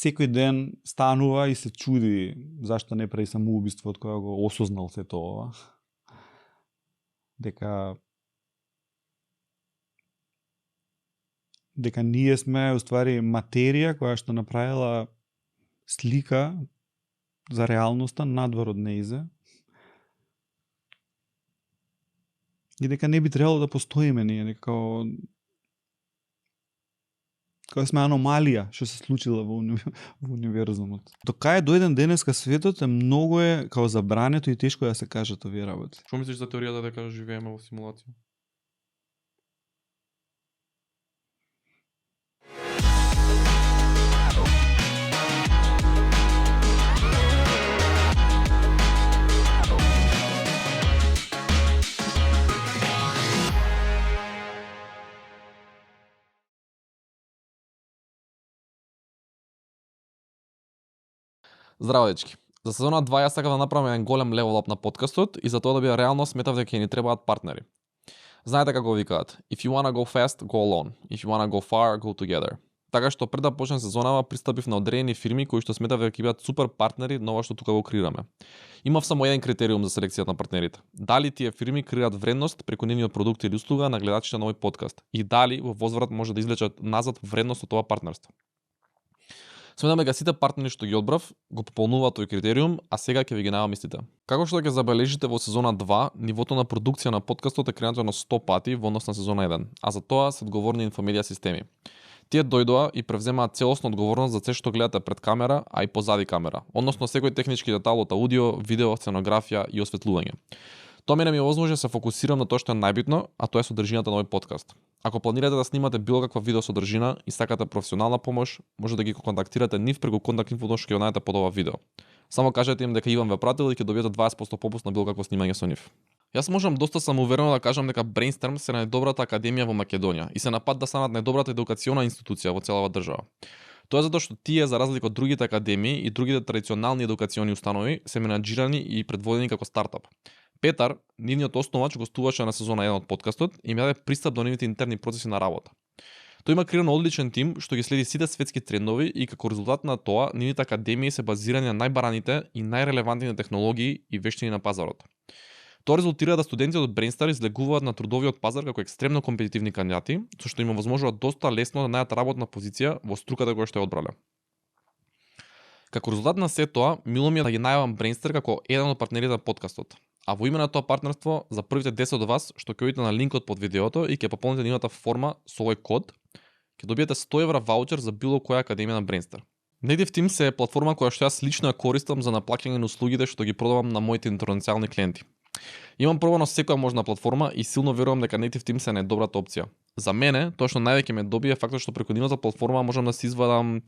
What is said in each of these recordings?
секој ден станува и се чуди зашто не прави самоубиство од кога го осознал се тоа. Дека ние сме уствари материја која што направила слика за реалноста надвор од неизе. И дека не би требало да постоиме ние, дека кога сме аномалија што се случила во универзумот. До кај дојден денеска светот многу као забрането и тешко да се кажат овие работи. Што мислиш за теоријата дека живееме во симулација? Здраво, дечки. За сезона 2 јас сакав да направам еден голем level up на подкастот и за тоа да биде реално сметав дека ни требаат партнери. Знаете како викаат: If you wanna go fast, go alone. If you wanna go far, go together. Така што пред да почне сезонава пристапив на одредени фирми кои што сметав дека ќе бидат супер партнери на ова што тука го креираме. Имав само еден критериум за селекцијата на партнерите. Дали тие фирми креираат вредност преку нивниот продукт или услуга на гледачите на овој подкаст и дали во возврат може да извлечат назад вредност од ова партнерство. Сметам дека сите партнери што ги одбрав го пополнуваат тој критериум, а сега ќе ви ги најавам истите. Како што ќе забележите во сезона 2, нивото на продукција на подкастот е кренато на 100 пати во однос на сезона 1, а за тоа се одговорни инфомедија системи. Тие дојдоа и превземаат целосна одговорност за се што гледате пред камера, а и позади камера, односно секој технички детал од аудио, видео, сценографија и осветлување. Тоа мене ми овозможи да се фокусирам на тоа што е најбитно, а тоа е содржината на овој подкаст. Ако планирате да снимате било каква видео содржина и сакате професионална помош, може да ги контактирате нив преку контакт инфото што ќе најдете под ова видео. Само кажете им дека Иван ве пратил и ќе добиете 20% попуст на било какво снимање со нив. Јас можам доста самоуверено да кажам дека Brainstorm се најдобрата академија во Македонија и се на пат да станат најдобрата едукациона институција во целава држава. Тоа е затоа што тие, за разлика од другите академии и другите традиционални едукациони установи, се менаџирани и предводени како стартап. Петар, нивниот основач, гостуваше на сезона 1 од подкастот и ми даде пристап до нивните интерни процеси на работа. Тој има креирано одличен тим што ги следи сите светски трендови и како резултат на тоа, нивните академии се базирани на најбараните и најрелевантните технологии и вештини на пазарот. Тоа резултира да студенти од Brainstar излегуваат на трудовиот пазар како екстремно компетитивни кандидати, со што им овозможува доста лесно да најдат работна позиција во струката која што ја одбрале. Како резултат на се тоа, мило ми е да ги најавам Brainstar како еден од партнерите на подкастот. А во име на тоа партнерство, за првите 10 од вас што ќе одите на линкот под видеото и ќе пополните нивната форма со овој код, ќе добиете 100 евра ваучер за било која академија на Brainstar. Native Teams е платформа која што јас лично ја користам за наплаќање на услугите што ги продавам на моите интернационални клиенти. Имам пробано секоја можна платформа и силно верувам дека Native Teams е најдобрата опција. За мене, тоа што највеќе ме добие е фактот што преку нивната платформа можам да си извадам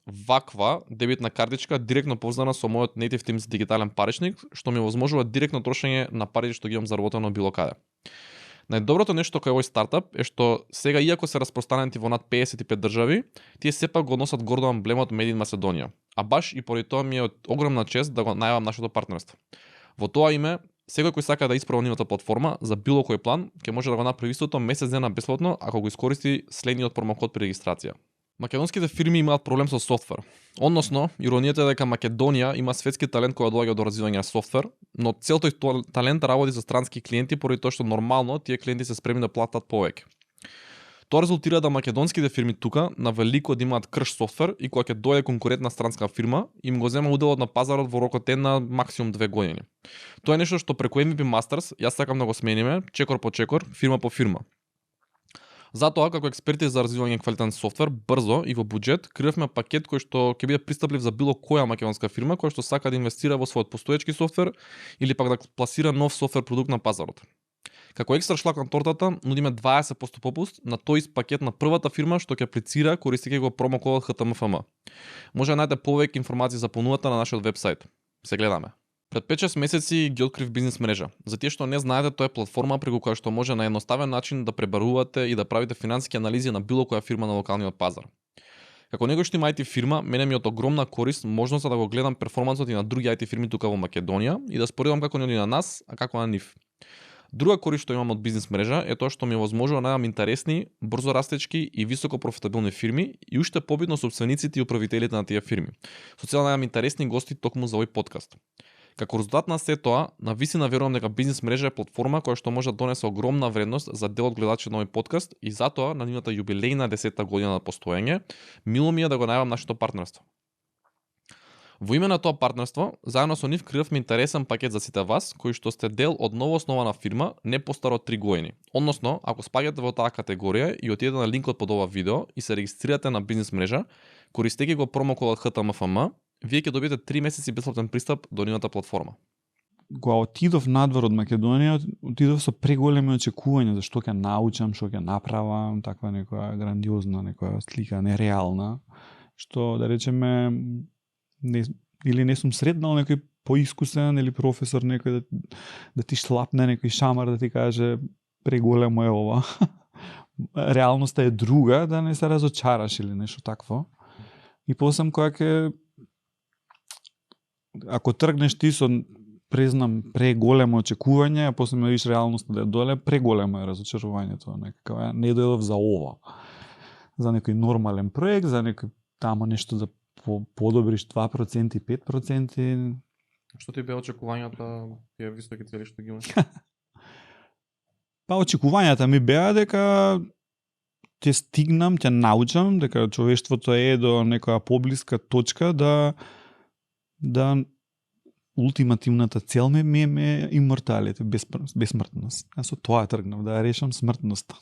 ваква дебитна картичка директно поврзана со мојот Native Teams дигитален паричник, што ми овозможува директно трошење на парите што ги имам заработено било каде. Најдоброто нешто кај овој стартап е што сега, иако се распространети во над 55 држави, тие сепак го носат гордо емблемот Made in Macedonia. А баш и поради тоа ми е огромна чест да го најавам нашето партнерство. Во тоа име, секој кој сака да испроба нивната платформа за било кој план, ќе може да го направи истото месец дена бесплатно ако го искористи следниот промокод при регистрација. Македонските фирми имаат проблем со софтвер. Односно, иронијата е дека Македонија има светски талент кој доаѓа до развивање на софтвер, но цел тој талент работи за странски клиенти поради тоа што нормално тие клиенти се спремни да платат повеќе. Тоа резултира да македонските фирми тука на велико да имаат крш софтвер и кога ќе дојде конкурентна странска фирма, им го зема уделот на пазарот во рокот една максимум 2 години. Тоа е нешто што преку MVP Masters јас сакам да го смениме, чекор по чекор, фирма по фирма. Затоа, како експерти за развивање квалитетен софтвер, брзо и во буџет, креиравме пакет кој што ќе биде пристаплив за било која македонска фирма која што сака да инвестира во својот постоечки софтвер или пак да пласира нов софтвер продукт на пазарот. Како екстра шлак на тортата, нудиме 20% попуст на тој ист пакет на првата фирма што ќе аплицира користејќи го промокодот HTMFM. Може да најдете повеќе информации за понудата на нашиот вебсайт. Се гледаме. Пред 5-6 месеци ги открив бизнес мрежа. За тие што не знаете, тоа е платформа преку која што може на едноставен начин да пребарувате и да правите финансиски анализи на било која фирма на локалниот пазар. Како некој што има IT фирма, мене ми е од огромна корист можноста да го гледам перформансот и на други IT фирми тука во Македонија и да споредам како ни оди на нас, а како на нив. Друга корист што имам од бизнис мрежа е тоа што ми овозможува да најдам интересни, брзо растечки и високо профитабилни фирми и уште побитно собствениците и управителите на тие фирми. Со цел да најдам интересни гости токму за овој подкаст. Како резултат на се тоа, навистина верувам дека бизнис мрежа е платформа која што може да донесе огромна вредност за дел од гледачите на овој подкаст и затоа на нивната јубилејна 10-та година на постоење, мило ми е да го најавам нашето партнерство. Во име на тоа партнерство, заедно со нив креавме интересен пакет за сите вас, кои што сте дел од новоооснована фирма не постаро од 3 години. Односно, ако спаѓате во таа категорија и отидете на линкот под ова видео и се регистрирате на бизнис мрежа, користејќи го промокодот HTMFM, вие ќе добиете 3 месеци бесплатен пристап до нивната платформа. Кога отидов надвор од Македонија, отидов со преголеми очекувања за што ќе научам, што ќе направам, таква некоја грандиозна, некоја слика, нереална, што да речеме или не сум сретнал некој поискусен или професор некој да ти шлапне некој шамар да ти каже преголемо е ова. Реалноста е друга, да не се разочараш или нешто такво. И после кога ќе ако тргнеш ти со признам преголемо очекување, а после ме видиш реалноста да е доле, преголемо е разочарувањето, некако не дојдов за ова. За некој нормален проект, за некој тамо нешто да подобриш 2% и 5%. Што ти беа очекувањата, тие високи цели што ги имаш? Па очекувањата ми беа дека ќе стигнам, ќе научам, дека човештвото е до некоја поблиска точка да ултимативната цел ми е иморталите, безсмртност. Аз со тоа тргнав, да решам смртноста.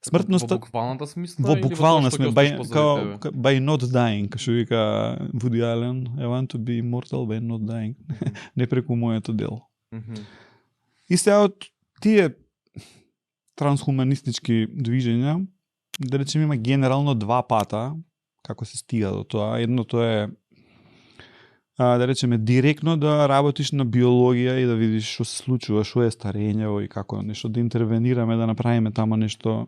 Смртноста во буквалната смисла во буквална смисла by not dying, што вика Woody Allen, I want to be immortal by not dying. Не преку моето дело. И сега од тие трансхуманистички движења, да речем има генерално два пата како се стига до тоа. Едното е да речеме директно да работиш на биологија и да видиш што се случува, што е старењево и како нешто да интервенираме, да направиме тамо нешто,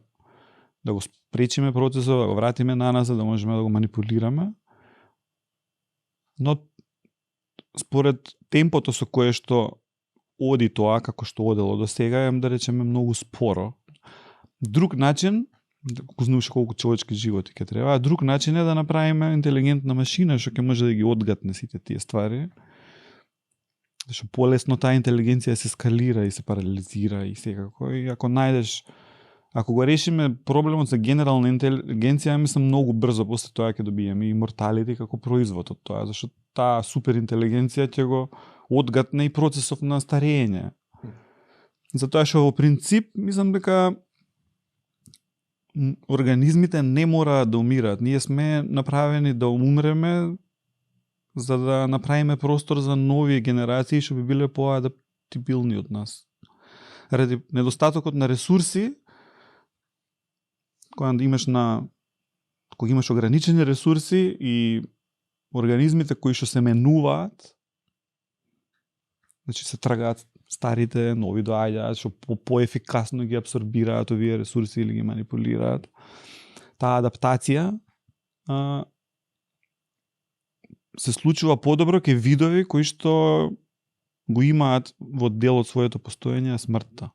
да го спречиме процесот, да го вратиме на нас, да можеме да го манипулираме. Но според темпото со кое што оди тоа, како што одело до сега, да речеме многу споро. Друг начин, ако знаеш колку човечки животи ќе треба, друг начин е да направиме интелигентна машина што ќе може да ги одгатне сите тие ствари. Што полесно таа интелигенција се скалира и се парализира и секако. И ако го решиме проблемот за генерална интелигенција, мислам многу брзо после тоа ќе добиеме иморталити како производ од тоа, зашто таа суперинтелигенција ќе го одгатне и процесов на старење. Затоа што во принцип мислам дека организмите не мора да умираат. Ние сме направени да умреме за да направиме простор за нови генерации што би биле поадаптибилни од нас. Ради недостатокот на ресурси, кога имаш ограничени ресурси и организмите кои што се менуваат, значи се тргаат старите, нови доаѓаат, што поефикасно ги абсорбираат овие ресурси или ги манипулираат. Таа адаптација се случува подобро кај видови кои што го имаат во дел од своето постоење смртта.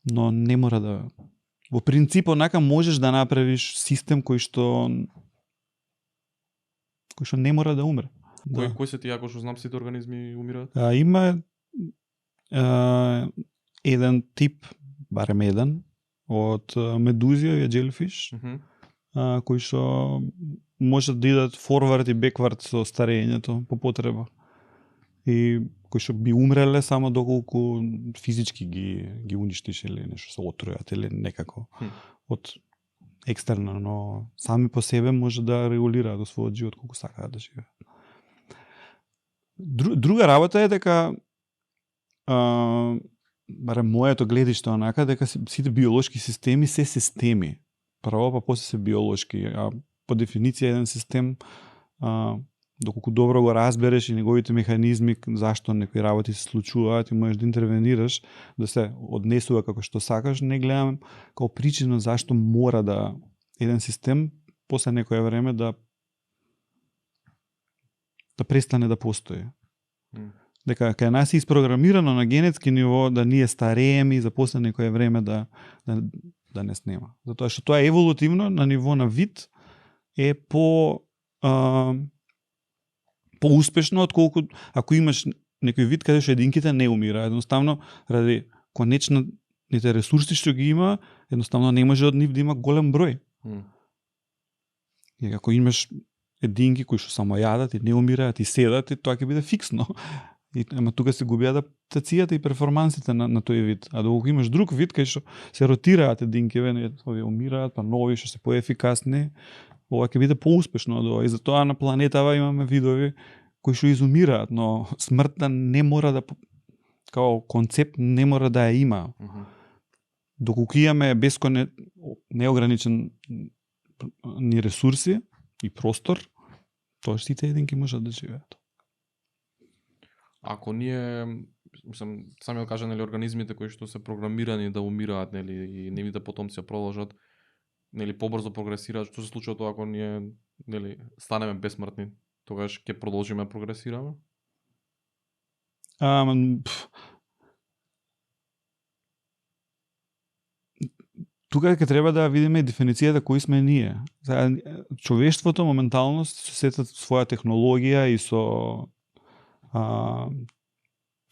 Но не мора да... Во принцип, онака можеш да направиш систем кој што не мора да умре. Кој се ти, ако што знам, сите организми умираат? Има еден тип, барем еден, од медузи, овие jellyfish, кои што може да идат форвард и беквард со старењето по потреба. И кои што би умреле само доколку физички ги уништиш или нешто се отрујат или некако од екстерно, но сами по себе може да регулираат до својот живот колку сакаат да живеат. Друга работа е дека барем моето гледиште онака дека сите биолошки системи се системи. Прво па после се биолошки, а по дефиниција еден систем доколку добро го разбереш и неговите механизми зашто некои работи се случуваат и можеш да интервенираш, да се однесува како што сакаш, не гледам како причина зашто мора да еден систем после некое време да престане да постои. дека кај нас е isprogramирано на генетски ниво да ние старееме и за после некое време да не снема. Затоа што тоа еволутивно на ниво на вид е по-успешно отколку ако имаш некој вид каде што единките не умира. Едноставно, ради конечните ресурси што ги има, едноставно не може од нив да има голем број. И ако имаш единки кои што само јадат и не умираат и седат, и тоа ќе биде фиксно. Ама тука се губи адаптацијата и перформансите на тој вид. А доколку имаш друг вид кај што се ротираат единкиве, овие умираат, па нови што се поефикасни, ова ќе биде поуспешно од ова. И затоа на планетава имаме видови кои што изумираат, но смртта не мора да као концепт не мора да ја има. Доколку имаме неограничен ни ресурси и простор, тоа сите единки можат да живеат. Ако ние, мислам, сами да кажа, нели, организмите кои што се програмирани да умираат, нели, и нивните потомци ја продолжат, нели, побрзо прогресираат, што се случува тоа ако ние, нели, станеме бесмртни, тогаш ќе продолжиме да прогресираме? Тука ќе треба да видиме дефиницијата кои сме ние. Човештвото моментално се сетат своја технологија и со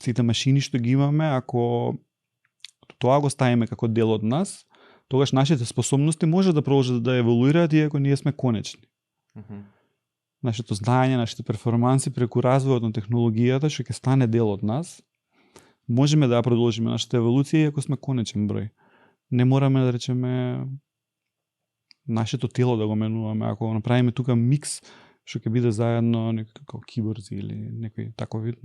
сите машини што ги имаме, ако тоа го ставиме како дел од нас, тогаш нашите способности може да продолжат да еволуираат иако ние сме конечни. Нашето знаење, нашите перформанси преку развојот на технологијата што ќе стане дел од нас, можеме да продолжиме нашата еволуција иако сме конечен број. Не мораме да речеме нашето тело да го менуваме, ако направиме тука микс што ќе биде заедно некој како киборзи или некој таков вид,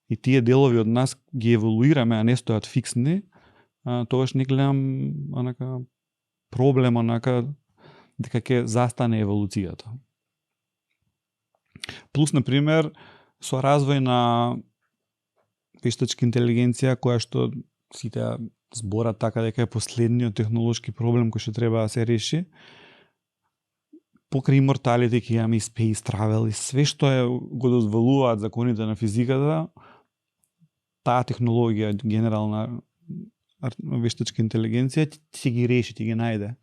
и тие делови од нас ги еволуираме, а не стојат фиксни, тогаш не гледам проблем дека ќе застане еволуцијата. Плюс, например, со развој на вештачка интелигенција, која што сите зборат така дека е последниот технолошки проблем кој што треба да се реши, покрај иморталите ќе имаме и space travel и све што го дозволуваат законите на физиката, таа технологија генерална вештачка интелигенција ќе ги реши, ќе ги најде.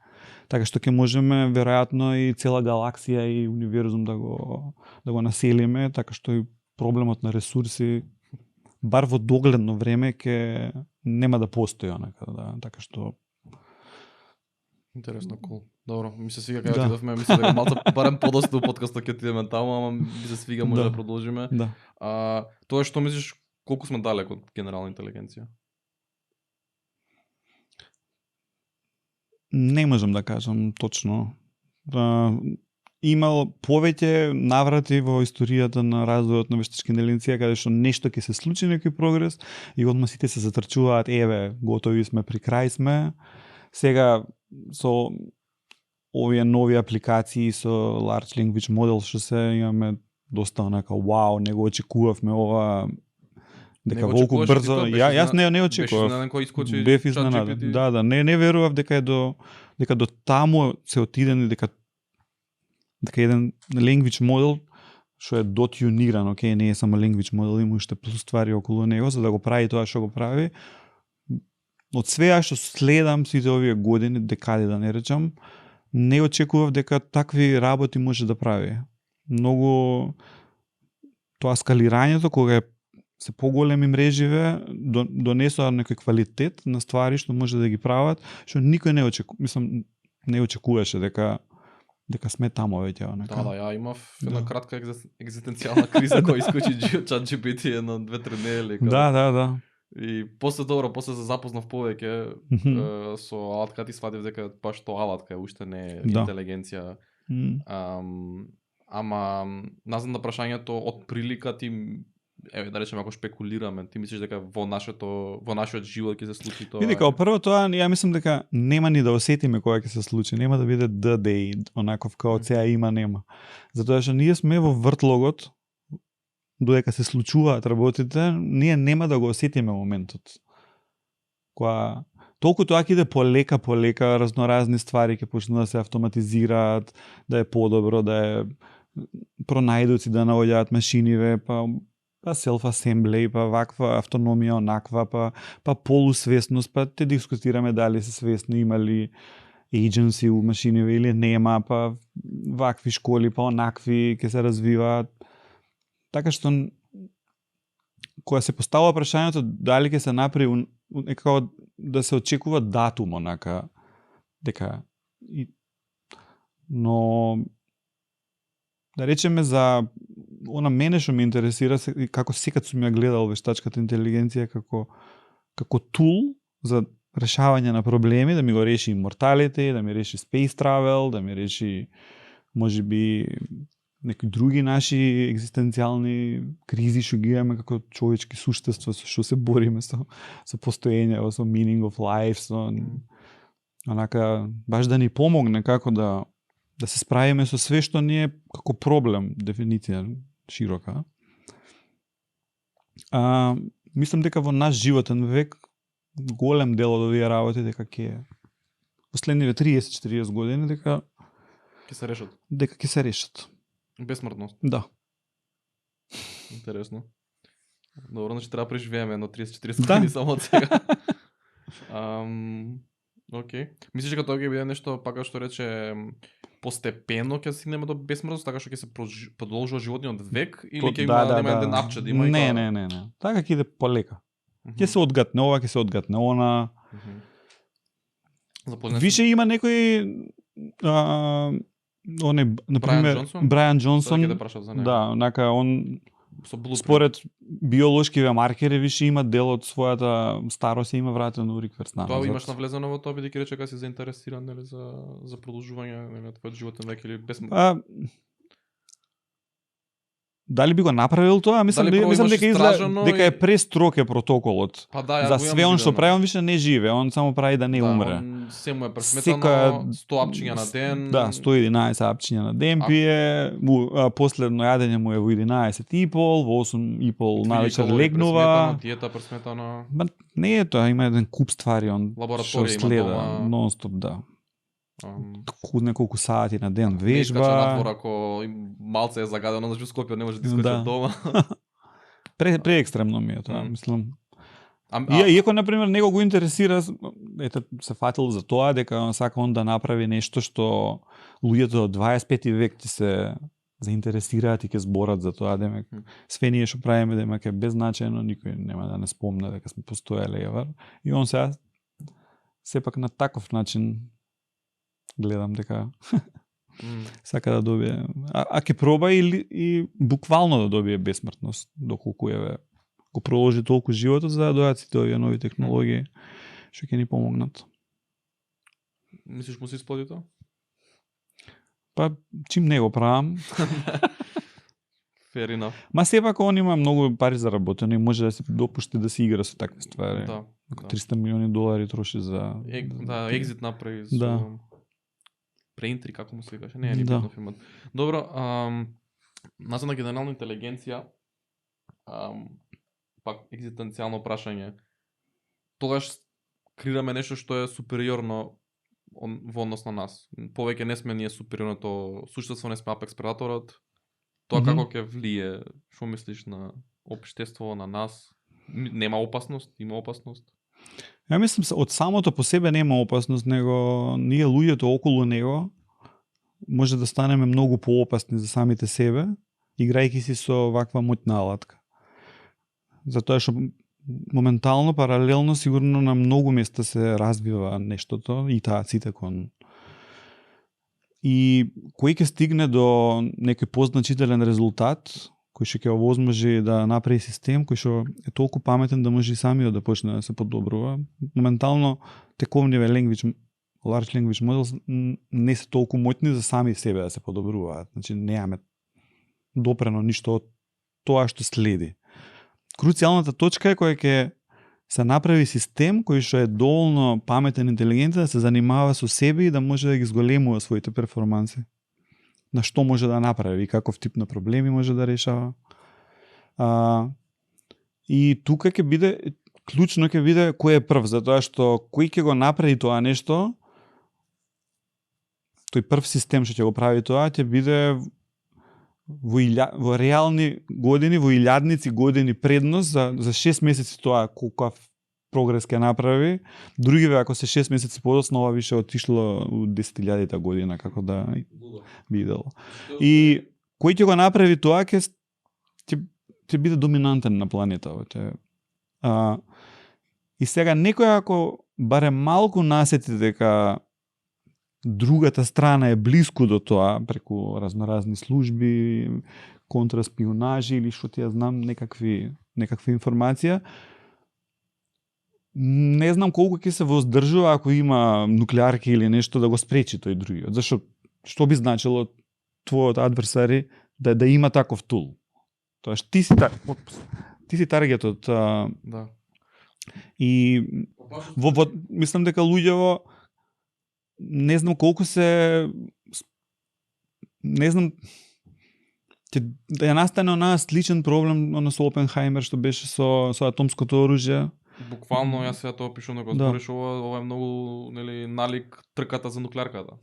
Така што ќе можеме веројатно и цела галаксија и универзум да го населиме, така што и проблемот на ресурси бар во догледно време ќе нема да постои така што интересно, кул. Добро, ми се свига кај отидовме, мисля дека малку барем подоста у подкастот ќе отидеме таму, ама ми се свига, може да продолжиме. Тоа што мислиш, колку сме далеко од генерална интелигенција? Не можам да кажам точно. Имал повеќе наврати во историјата на развојот на вештачка интелигенција каде што нешто ќе се случи, некој прогрес и одма сите се затрчуваат, еве, готови сме, при крај сме. Сега со овие нови апликации со large language model што се имаме доста вау, не го очекувавме ова дека волку брзо. Јас не очекував. Бев изненадан. Да, не верував дека до таму се отидени, дека еден language model што е дотюниран, не е само language model, има уште плюс ствари околу него за да го прави тоа што го прави. Од свеа што следам сите овие години, декади да не речам, не очекував дека такви работи може да прави. Многу тоа скалирањето кога се поголеми мреживе донесоа некој квалитет на ствари што може да ги прават, што никој не очекуваше дека сме таму веќе. Да, ја имав една кратка екзистенцијална криза која искочи ChatGPT едно 2-3 недели. Да. И после се запознав повеќе со алатката и сватив дека баш тоа алатка уште не е интелигенција. Ама назад на прашањето од прилика ти, еве да речеме ако шпекулираме, ти мислиш дека во нашиот живот ќе се случи тоа? Види, као прво тоа, ја мислам дека нема ни да осетиме кога ќе се случи, нема да биде the day, онаков као цеа нема. Затоа што ние сме во вртлогот, додека се случуваат работите, ние нема да го осетиме моментот. Кога толку тоа ќе иде полека, разноразни ствари ќе почнат да се автоматизираат, да е подобро, да е пронајдоци да наоѓаат машиниве, па па self-assembly, па ваква автономија, онаква, па полусвесност, па те дискутираме дали се свесни, има ли agency у машиниве или нема, па вакви школи, па онакви ќе се развиваат. Така што кога се поставува прашањето дали ќе се направи некако да се очекува датум онака дека но да речеме за она мене што ме интересира како секад сум ја гледал вештачката интелигенција како тул за решавање на проблеми, да ми го реши immortality, да ми реши space travel, да ми реши можеби некои други наши екзистенцијални кризи што ги имаме како човечки суштества со што се бориме со постоење, со meaning of life, со онака баш да ни помогне како да се справиме со све што ни е како проблем, дефиниција широка. Мислам дека во наш животен век голем дел од овие работи дека ќе последниве 30-40 години дека ќе се решат. Бесмртност. Да. Интересно. Добро, значи треба преживееме едно 30-40 години само од сега. Океј. Мислиш дека тоа ќе биде нешто пака што рече постепено ќе стигнеме до бесмртност, така што ќе се продолжува животниот век или ќе има еден апче да има и тоа? Не. Така ќе иде полека. Ќе се одгатне ова, ќе се одгатне она. Више има некои например Брајан Џонсон. Да, онака он според биолошкиве маркери више има дел од својата старост има вратено у рикверс назад. Тоа имаш навлезено во тоа бидејќи рече дека си заинтересиран нели за продолжување на твојот животен век или бесмртност? Дали би го направил тоа? Мислам дека е престрог е протоколот. За све он што прави, он више не живе, он само прави да не умре. Се му е пресметано 100 апчиња на ден. Да, 111 апчиња на ден пие, последно јадење му е во 11:30, во 8:30 навечер легнува. Диета пресметана. Не е тоа, има еден куп ствари он што следа нон-стоп, да. Неколку сати на ден вежба. Не искача надвор ако малце е загадено, значи Скопје не може да искача дома. Преекстремно ми е тоа, мислам. Иако, например, него го интересира, ете, се фатил за тоа, дека сака он да направи нешто што луѓето од 25 век ќе се заинтересираат и ќе зборат за тоа, демек све ние што правиме демек е беззначајно, никој нема да не спомне дека сме постоеле евар. И он сега сепак на таков начин гледам дека сака да добие, ќе проба и буквално да добие бесмртност, доколку го проложи толку животот за да дојдат сите овие нови технологии што ќе ни помогнат. Мислиш му се исплати тоа? Па чим не го правам. Fair enough. Ма сепак он има многу пари заработено и може да се допушти да се игра со такви ствари. Да. $300 милиони троши за екзит направи со преинтри, како му се викаше. Не е ни битно филмот. Добро, назад на генерална интелигенција, пак екзистенцијално прашање. Тогаш креираме нешто што е супериорно во однос на нас. Повеќе не сме ние супериорното суштество, не сме апекс предаторот. Тоа како ќе влие, што мислиш на општество, на нас? Нема опасност? Има опасност? Ја мислам, од самото по себе нема опасност, него ние луѓето околу него може да станеме многу поопасни за самите себе, играјќи си со ваква моќна алатка. Затоа што моментално, паралелно, сигурно на многу места се развива нештото и сите кон. И кој ќе стигне до некој позначителен резултат, кој што ќе овозможи да направи систем кој што е толку паметен да може и самиот да почне да се подобрува. Моментално тековниве large language models не се толку моćни за сами себе да се подобруваат. Значи немаме допрено ништо од тоа што следи. Круцијалната точка е која ќе се направи систем кој што е доволно паметен и интелигентен да се занимава со себе и да може да ги зголемува своите перформанси. На што може да направи, каков тип на проблеми може да решава. И тука ќе биде, клучно ќе биде кој е прв, затоа што кој ќе го направи тоа нешто, тој прв систем што ќе го прави тоа, ќе биде во реални години, во илјадници години предност за 6 месеци тоа колку прогрес ќе направи. Другиве ако се 6 месеци подоцна, ова више отишло у 10.000 година како да бидело. И кој ќе го направи тоа ќе биде доминантен на планетата. И сега некој ако барем малку насети дека другата страна е близко до тоа преку разноразни служби, контраспионажи или што ти ја знам некаква информација, не знам колку ќе се воздржува ако има нуклеарки или нешто да го спречи тој другиот. Зашто што би значило твојот адверсари да има таков тул? Тоаш ти си таргетот. Да. И мислам дека луѓево не знам колку не знам да ја настане онаа сличен проблем со Опенхаймер што беше со атомското оружје. Буквално јас сега тоа пишувам дека збориш ова е многу налик трката за нуклеарката.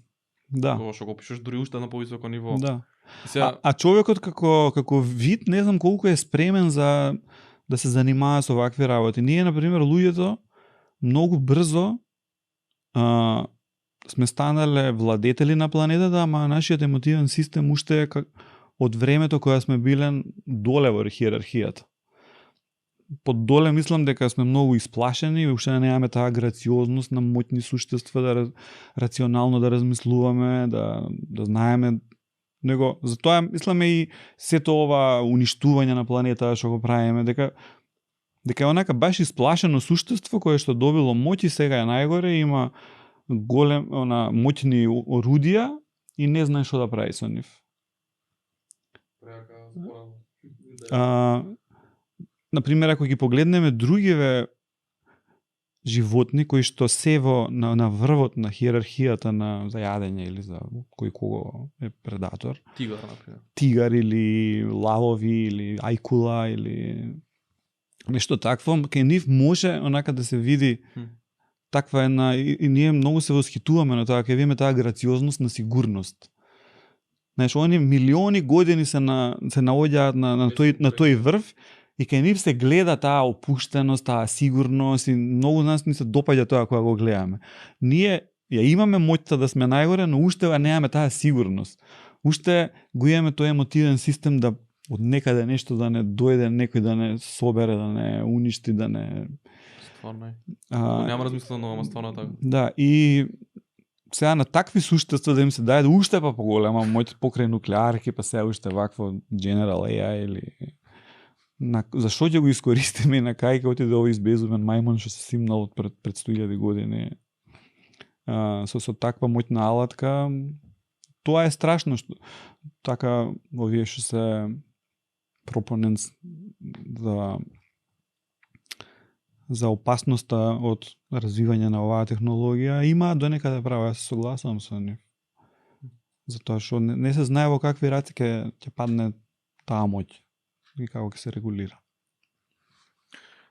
Да. Тоа што го пишеш дури уште на повисоко ниво. Да. Сега... А човекот како вид не знам колку е спремен за да се занимава со вакви работи. Ние на пример луѓето многу брзо сме станале владетели на планетата, ама нашиот емотивен систем уште е од времето кога сме биле доле во хиерархијата. Под доле мислам дека сме многу исплашени и уште немаме таа грациозност на моќни суштества да рационално да размислуваме, да знаеме него. Затоа мисламе и сето ова уништување на планетата што го правиме, дека е онака баш исплашено суштество кое што добило моќ и сега е најгоре, има моќни орудија и не знае што да прави со нив. Например, ако ги погледнеме другиве животни кои што се на врвот на хиерархијата за јадење или за кој кого е предатор. Тигар, например. Тигар или лавови или ајкула или нешто такво, кај нив може онака да се види таква една, и ние многу се восхитуваме на тоа, кај видиме таа грациозност на сигурност. Знаеш, они милиони години се наоѓаат на тој врв и кај нив се гледа таа опуштеност, таа сигурност и многу нас ни се допаѓа тоа кога го гледаме. Ние ја имаме моќта да сме најгоре, но уште немаме таа сигурност. Уште го имаме тој емотивен систем да од некаде нешто да не дојде, некој да не собере, да не уништи, да не... Стварно е. Нема размислено, ама стварно така. Да, и сега на такви суштества да им се даде уште па поголема моќ покрај нуклеарки, па сега уште вакво General AI или... Зашо ќе го искористиме и на кај ќе отиде овој избезумен мајмон што се симнал пред 100.000 години со таква моќна алатка? Тоа е страшно што така овие што се пропоненц за опасноста од развивање на оваа технологија има до некаде право, јас се согласувам со нив. Затоа што не се знае во какви раци ќе падне таа моќ и како ќе се регулира.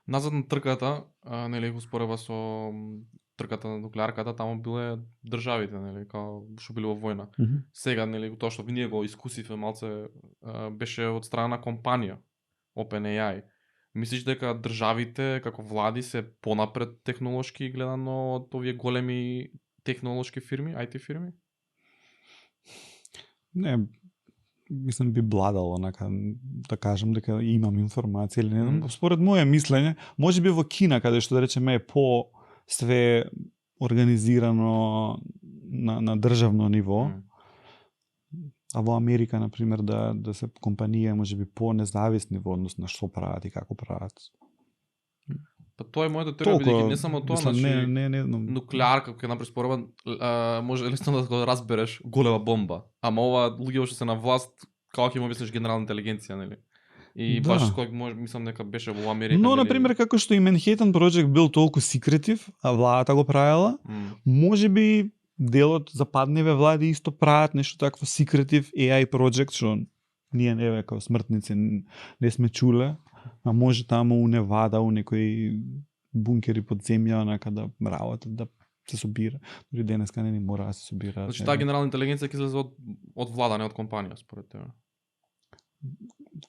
Назад на трката, нели го спореба со трката на нуклеарката, таму биле државите, нели, као што биле во војна. Сега, нели, тоа што ние го искусивме малце, беше од страна на компанија OpenAI. Мислиш дека државите како влади се понапред технолошки гледано од овие големи технолошки фирми, IT фирми? Не, мислам би бладало, онака, да кажам дека имам информација или не знам. Според моје мислење, може би во Кина, каде што да речеме е по све организирано на државно ниво, а во Америка, например, да се компанија може би по-независни во однос на што прават и како прават. Па тоа е мојата теорија, бидејќи не само тоа, значи не, нуклеарка кога направиш спорба, може лесно да го разбереш голема бомба, ама ова луѓе што се на власт, како ќе му објасниш генерална интелигенција, нели? И да. баш кој може мислам дека беше во Америка. Но на пример како што и Manhattan Project бил толку секретив, а владата го правела, можеби делот западниве влади исто прават нешто такво секретив AI project што ние не како смртници не сме чуле. А може таму у Невада, у некои бункери под земја, онака да работат, да се собира. Дори денеска не мора да се собира. Значи таа генерална интелигенција ќе излезе од влада, не од компанија, според тебе?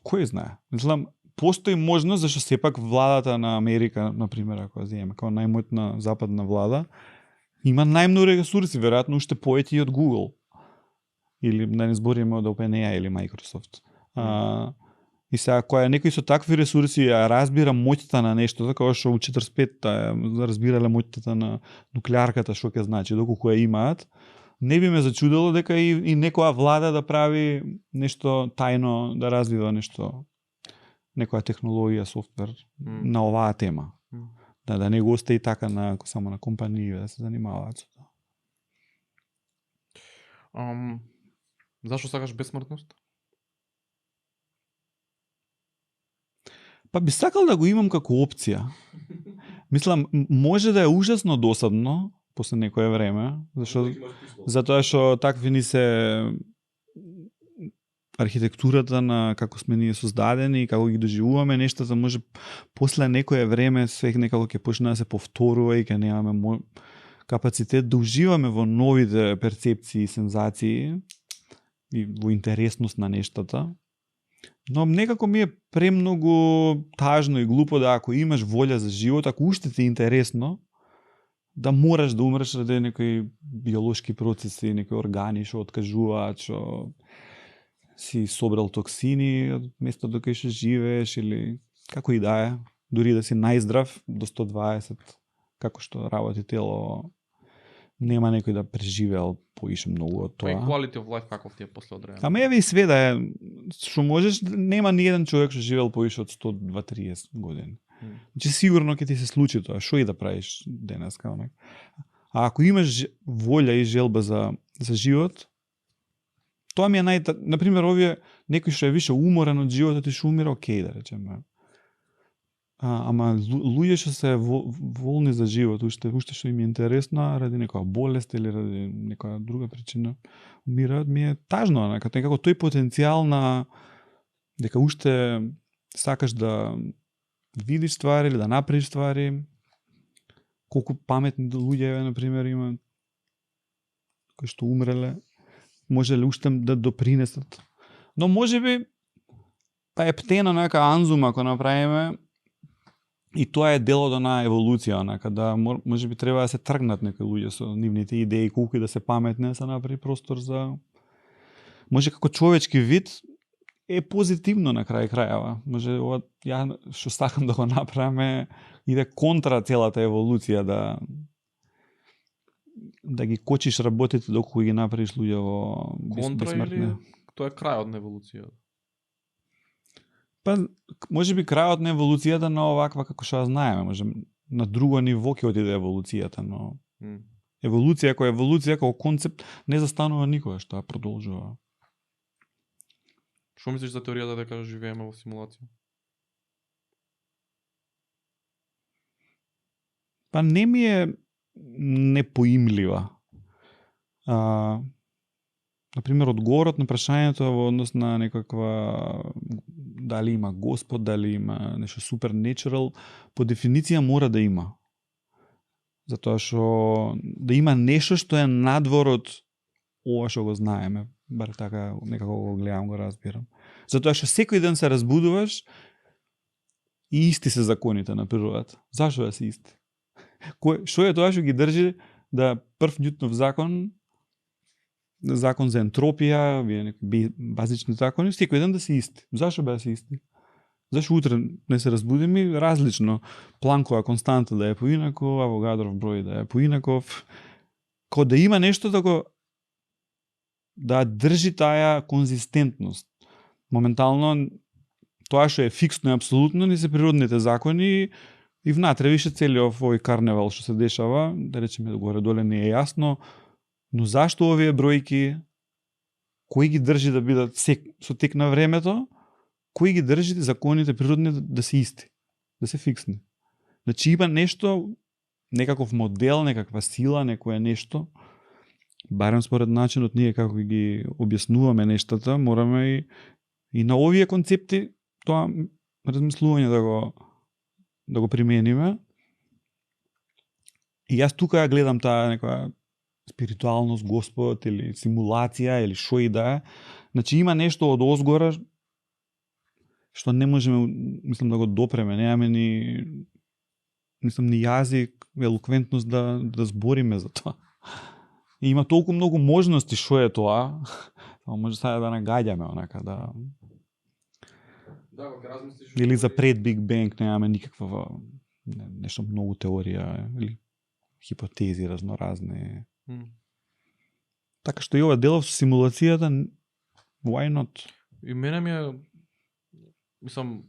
кој знае? Мислам, постои можност зашто сепак владата на Америка, на пример, ако земеме како најмотна западна влада, има најмногу ресурси, веројатно уште поети од Google. Или да не збориме од OpenAI или Microsoft. И сега, која некој со такви ресурси ја разбира моќта на нешто, како што у 45-та разбирале моќта на нуклеарката, што ќе значи, доколку ја имаат, не би ме зачудило дека и некоја влада да прави нешто тајно, да развива нешто, некоја технологија, софтвер на оваа тема. Да не го остави така само на компании да се занимаваат со тоа. Зашо сакаш бесмртност? Па би сакал да го имам како опција. Мислам, може да е ужасно досадно после некое време, затоа што такви ни се архитектурата на како сме ние создадени и како ги доживуваме нештата, може после некое време све некако ќе почне да се повторува и ќе немаме капацитет да уживаме во новите перцепции и сензации и во интересност на нештата. Но некако ми е премногу тажно и глупо да ако имаш волја за живот, ако уште ти е интересно, да мораш да умреш ради некои биолошки процеси, некои органи што откажуваат, што си собрал токсини од местото кај што живееш или како и да е, дури да си најздрав до 120, како што работи тело, нема некој да преживеал поише многу од тоа. Па и quality of life каков ти е после одредено? Ама еве и све да е, што можеш, нема ни еден човек што живеел поише од 120-30 години. Значи сигурно ќе ти се случи тоа, што и да правиш денеска, онак. А ако имаш волја и желба за живот, тоа ми е например, овие некој што е више уморен од животот и што умира, окей, да речеме. Ама луѓе што се волни за живот, уште што им е интересно, ради некоја болест или ради некоја друга причина, умираат, ми е тажно, некако тој потенцијал на дека уште сакаш да видиш ствари или да направиш ствари, колку паметни луѓе, например, има кои што умреле, може ли уште да допринесат. Но можеби па е птена нека анзума ако направиме, и тоа е делото на еволуција, онака да можеби треба да се тргнат некои луѓе со нивните идеи, колку и да се паметни, да се направи простор за може како човечки вид е позитивно на крај крајава. Може ова ја што сакам да го направиме иде контра целата еволуција да ги кочиш работите доколку ги направиш луѓе во бесмртни. Или тоа е крајот на еволуцијата? Па, може би крајот на еволуцијата на оваква како што ја знаеме, може на друго ниво ќе отиде еволуцијата, но еволуција како концепт не застанува никогаш, тоа продолжува. Што мислиш за теоријата дека живееме во симулација? Па не ми е непоимлива. Например, одговорот на прашањето во однос на некаква дали има Господ, дали има нешто supernatural, по дефиниција мора да има. Затоа што да има нешто што е надвор од ова што го знаеме, бар така некако го гледам, го разбирам. Затоа што секој ден се разбудуваш и исти се законите на природата. Зашо да се исти? Што е тоа што ги држи да прв Њутонов закон за ентропија, некои базични закони, секој ден да се исти. Зашо да се исти? Зашо утре не се разбудиме различно? Планкова константа да е поинако, Авогадров број да е поинаков. Ко да има нешто да држи таа конзистентност. Моментално тоа што е фиксно и апсолутно не се природните закони и внатре више целиот овој карневал што се дешава, да речеме горе-доле не е јасно, но зашто овие бројки, кој ги држи да бидат со тек на времето, кој ги држи законите природни да се исти, да се фиксни. Значи има нешто, некаков модел, некаква сила, некое нешто, барем според начинот ние како ги објаснуваме нештата, мораме и на овие концепти тоа размислување да го примениме. И јас тука ја гледам таа некоја спиритуалност, Господ или симулација или што и да е. Значи има нешто од озгора што не можеме, мислам, да го допреме, немаме ни јазик, елоквентност да збориме за тоа. И има толку многу можности што е тоа, само може сега да нагаѓаме онака, да... Да, кога размислиш... Или за пред Биг Бенг немаме никаква нешто многу теорија или хипотези разноразни. Така што и ова делов со симулацијата, why not? И мене ми е, мислам,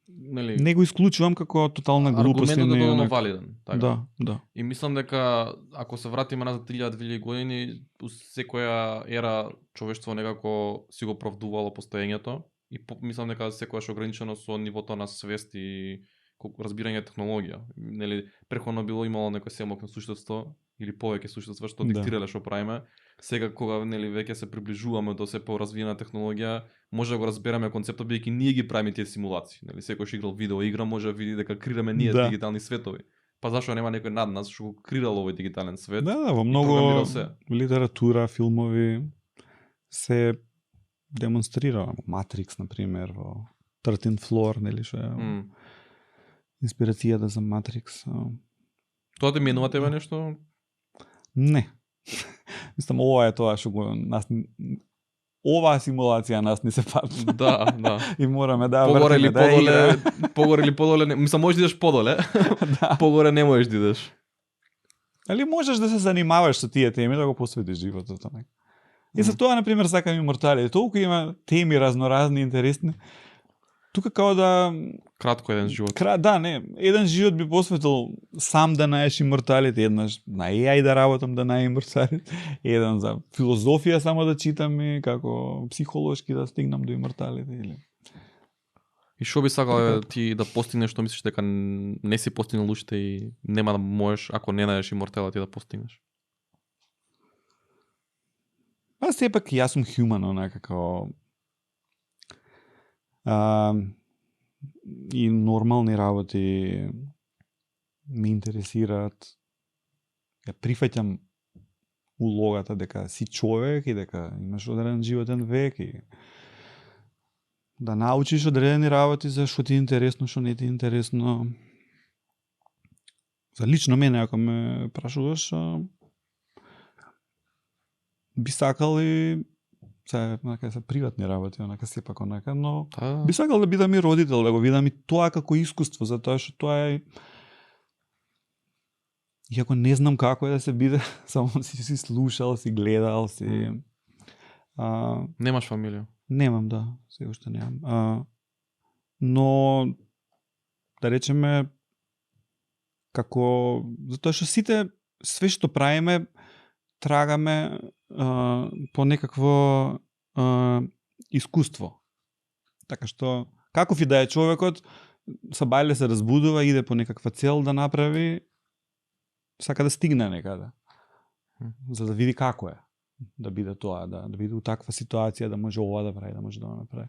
нели... Не го исклучувам како тотална глупост. Аргументот е доволно валиден. Така. Да. И мислам дека, ако се вратиме назад 3000 години, у секоја ера човештво некако си го правдувало постоењето. И мислам дека секојаш ограничено со нивото на свест и разбирање технологија. Нели, преходно било имало некој семок на суштество или повеќе суштества што диктирале што правиме. Сега кога нели веќе се приближуваме до се поразвиена технологија, може да го разбереме концептот бидејќи ние ги правиме тие симулации. Нели, секој играл видео игра може да види дека креираме ние дигитални светови. Па зашто нема некој над нас што го креирал овој дигитален свет? Да, во многу литература, филмови се демонстрира. Матрикс, например, во 13th Floor, нели, што е инспирацијата за Матрикс. Тоа те менува тебе нешто? Не. Мислам, ова е тоа што го нас оваа симулација нас не се патна. Да. И мораме да погоре или подоле, погоре или подоле, мислам можеш да идеш подоле. Да. Погоре не можеш да идеш. Али можеш да се занимаваш со тие теми, да го посветиш животот, нека. И за тоа, например, сакам Имортали. Толку има теми разноразни, интересни. Тука као да... Кратко еден живот. Да, не. Еден живот би посветил сам да наеш Иморталите, еднаш на AI да работам да најам Иморталите, еден за филозофија само да читам и како психолошки да стигнам до Иморталите. Или... И што би сакал ти да постигнеш што мислиш дека не си постигнал уште и нема да можеш, ако не наеш Иморталите да постигнеш? Сепак јас сум human, онака како и нормални работи ме интересираат. Ја прифаќам улогата дека си човек и дека имаш одреден животен век и да научиш одредени работи за што ти е интересно, што не ти е интересно. За лично мене, ако ме прашуваш, би сакал и се приватни работи, онака сепак онака, но би сакал да бидам и родител, да го видам и тоа како искуство, затоа што тоа е... Иако не знам како е да се биде, само си слушал, си гледал, си... Немаш фамилија? Немам, да, се уште немам. Но, да речеме, како... Затоа што сите, све што правиме, трагаме по некакво искуство. Така што, каков и да е човекот, сабајле се разбудува, иде по некаква цел да направи, сака да стигне некаде. За да види како е да биде тоа, да биде у таква ситуација, да може ова да прави, да може да направи.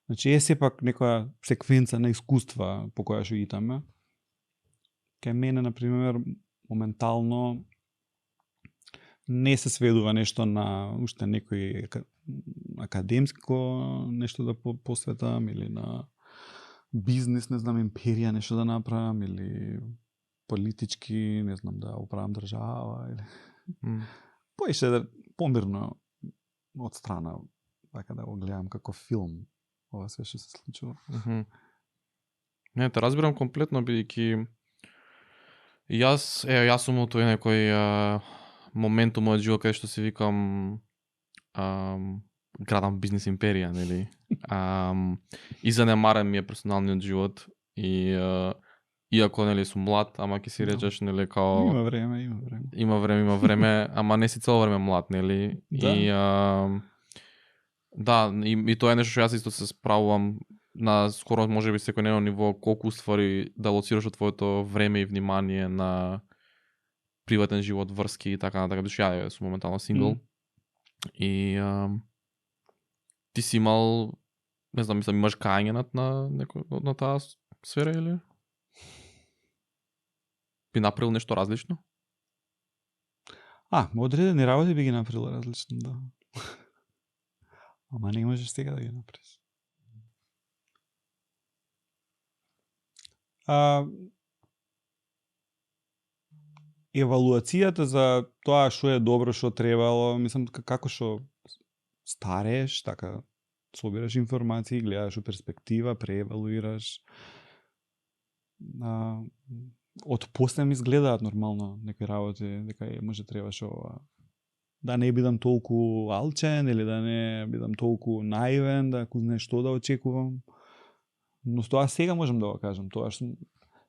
Значи е сепак некоја секвенца на искуства по која што итаме. Кај мене, например, моментално не се сведува нешто на уште некој академско нешто да посветам или на бизнес, не знам, империја нешто да направам или политички, не знам, да управам држава или поише да помирно од страна, така да го гледам како филм ова све што се случува. Не, те разбирам комплетно, бидејќи јас сум у тој некој момент у мојот живот каде што се викам градам бизнес империја, нели? И занемарен ми е персоналниот живот и иако нели сум млад, ама ќе си речеш нели као Има време, ама не си цело време млад, нели? Да. И тоа е нешто што јас исто се справувам на скоро можеби секојдневно ниво, колку уствари да лоцираш од твоето време и внимание на приватен живот, врски и така натака, бидејќи ја сум моментално сингл. И ти си имал, не знам, мислам, имаш кајање на таа сфера или? Би направил нешто различно? Одредени работи би ги направил различно, да. Ама не можеш сега да ги направиш. Евалуацијата за тоа што е добро, што требало, мислам како што старееш, така собираш информации, гледаш у перспектива, преевалуираш. Од после ми изгледаат нормално некои работи, дека може требаше ова. Да не бидам толку алчен или да не бидам толку наивен, да кузне што да очекувам. Но тоа сега можам да го кажам, тоа што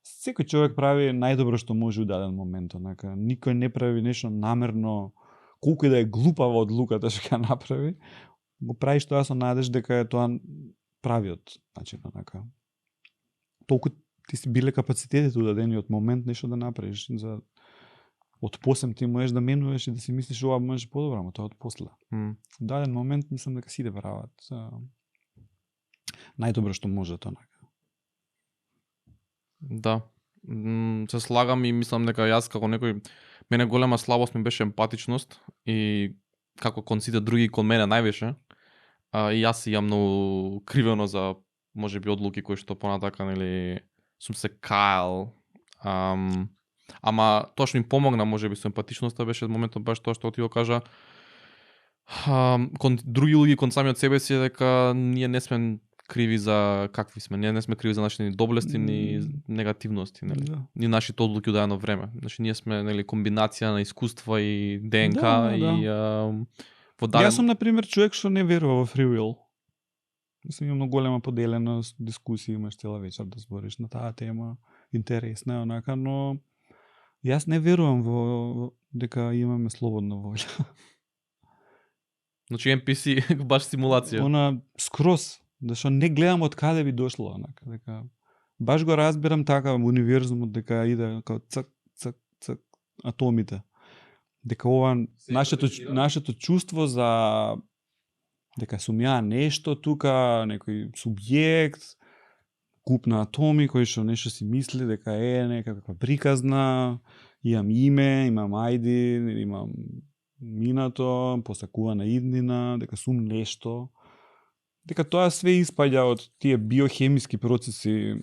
секој човек прави најдобро што може у даден момент, онака. Никој не прави нешто намерно, колку и да е глупава одлуката што ќе направи, го правиш тоа со надеж дека е тоа правиот начин, онака. Толку ти си биле капацитетите у дадениот момент нешто да направиш. За од посем ти можеш да менуваш и да си мислиш ова може подобро, ама тоа од после. У даден момент мислам дека сите прават најдобро што можат, онака. Да. Се слагам и мислам дека јас како некој, мене голема слабост ми беше емпатичност и како кон сите други кон мене највише. И јас имам многу кривено за можеби одлуки кои што понатака нели сум се каел. Ама тоа што ми помогна можеби со емпатичноста беше моментот баш тоа што ти го кажа, кон други луѓе, кон самиот себе си, дека ние не сме криви за какви сме, ние не сме криви за нашите ни доблести ни негативности, нели? Да. Ни нашите одлуки од едно време. Значи ние сме нели комбинација на искуства и ДНК и во даден... Јас сум на пример човек што не верува во free will. Мислам има многу голема поделеност, дискусија, имаш цела вечер да збориш на таа тема, интересна е онака, но јас не верувам во дека имаме слободна волја. Значи NPC баш симулација. Она скроз, зашто не гледам од каде би дошло, онака, дека баш го разбирам така универзумот дека иде како цак цак цак атомите. Дека ова нашето чувство за дека сум ја нешто тука, некој субјект, куп на атоми кој што нешто си мисли дека е некаква приказна, имам име, имам ајди, имам минато, посакувана иднина, дека сум нешто. Дека тоа све испаѓа од тие биохемиски процеси,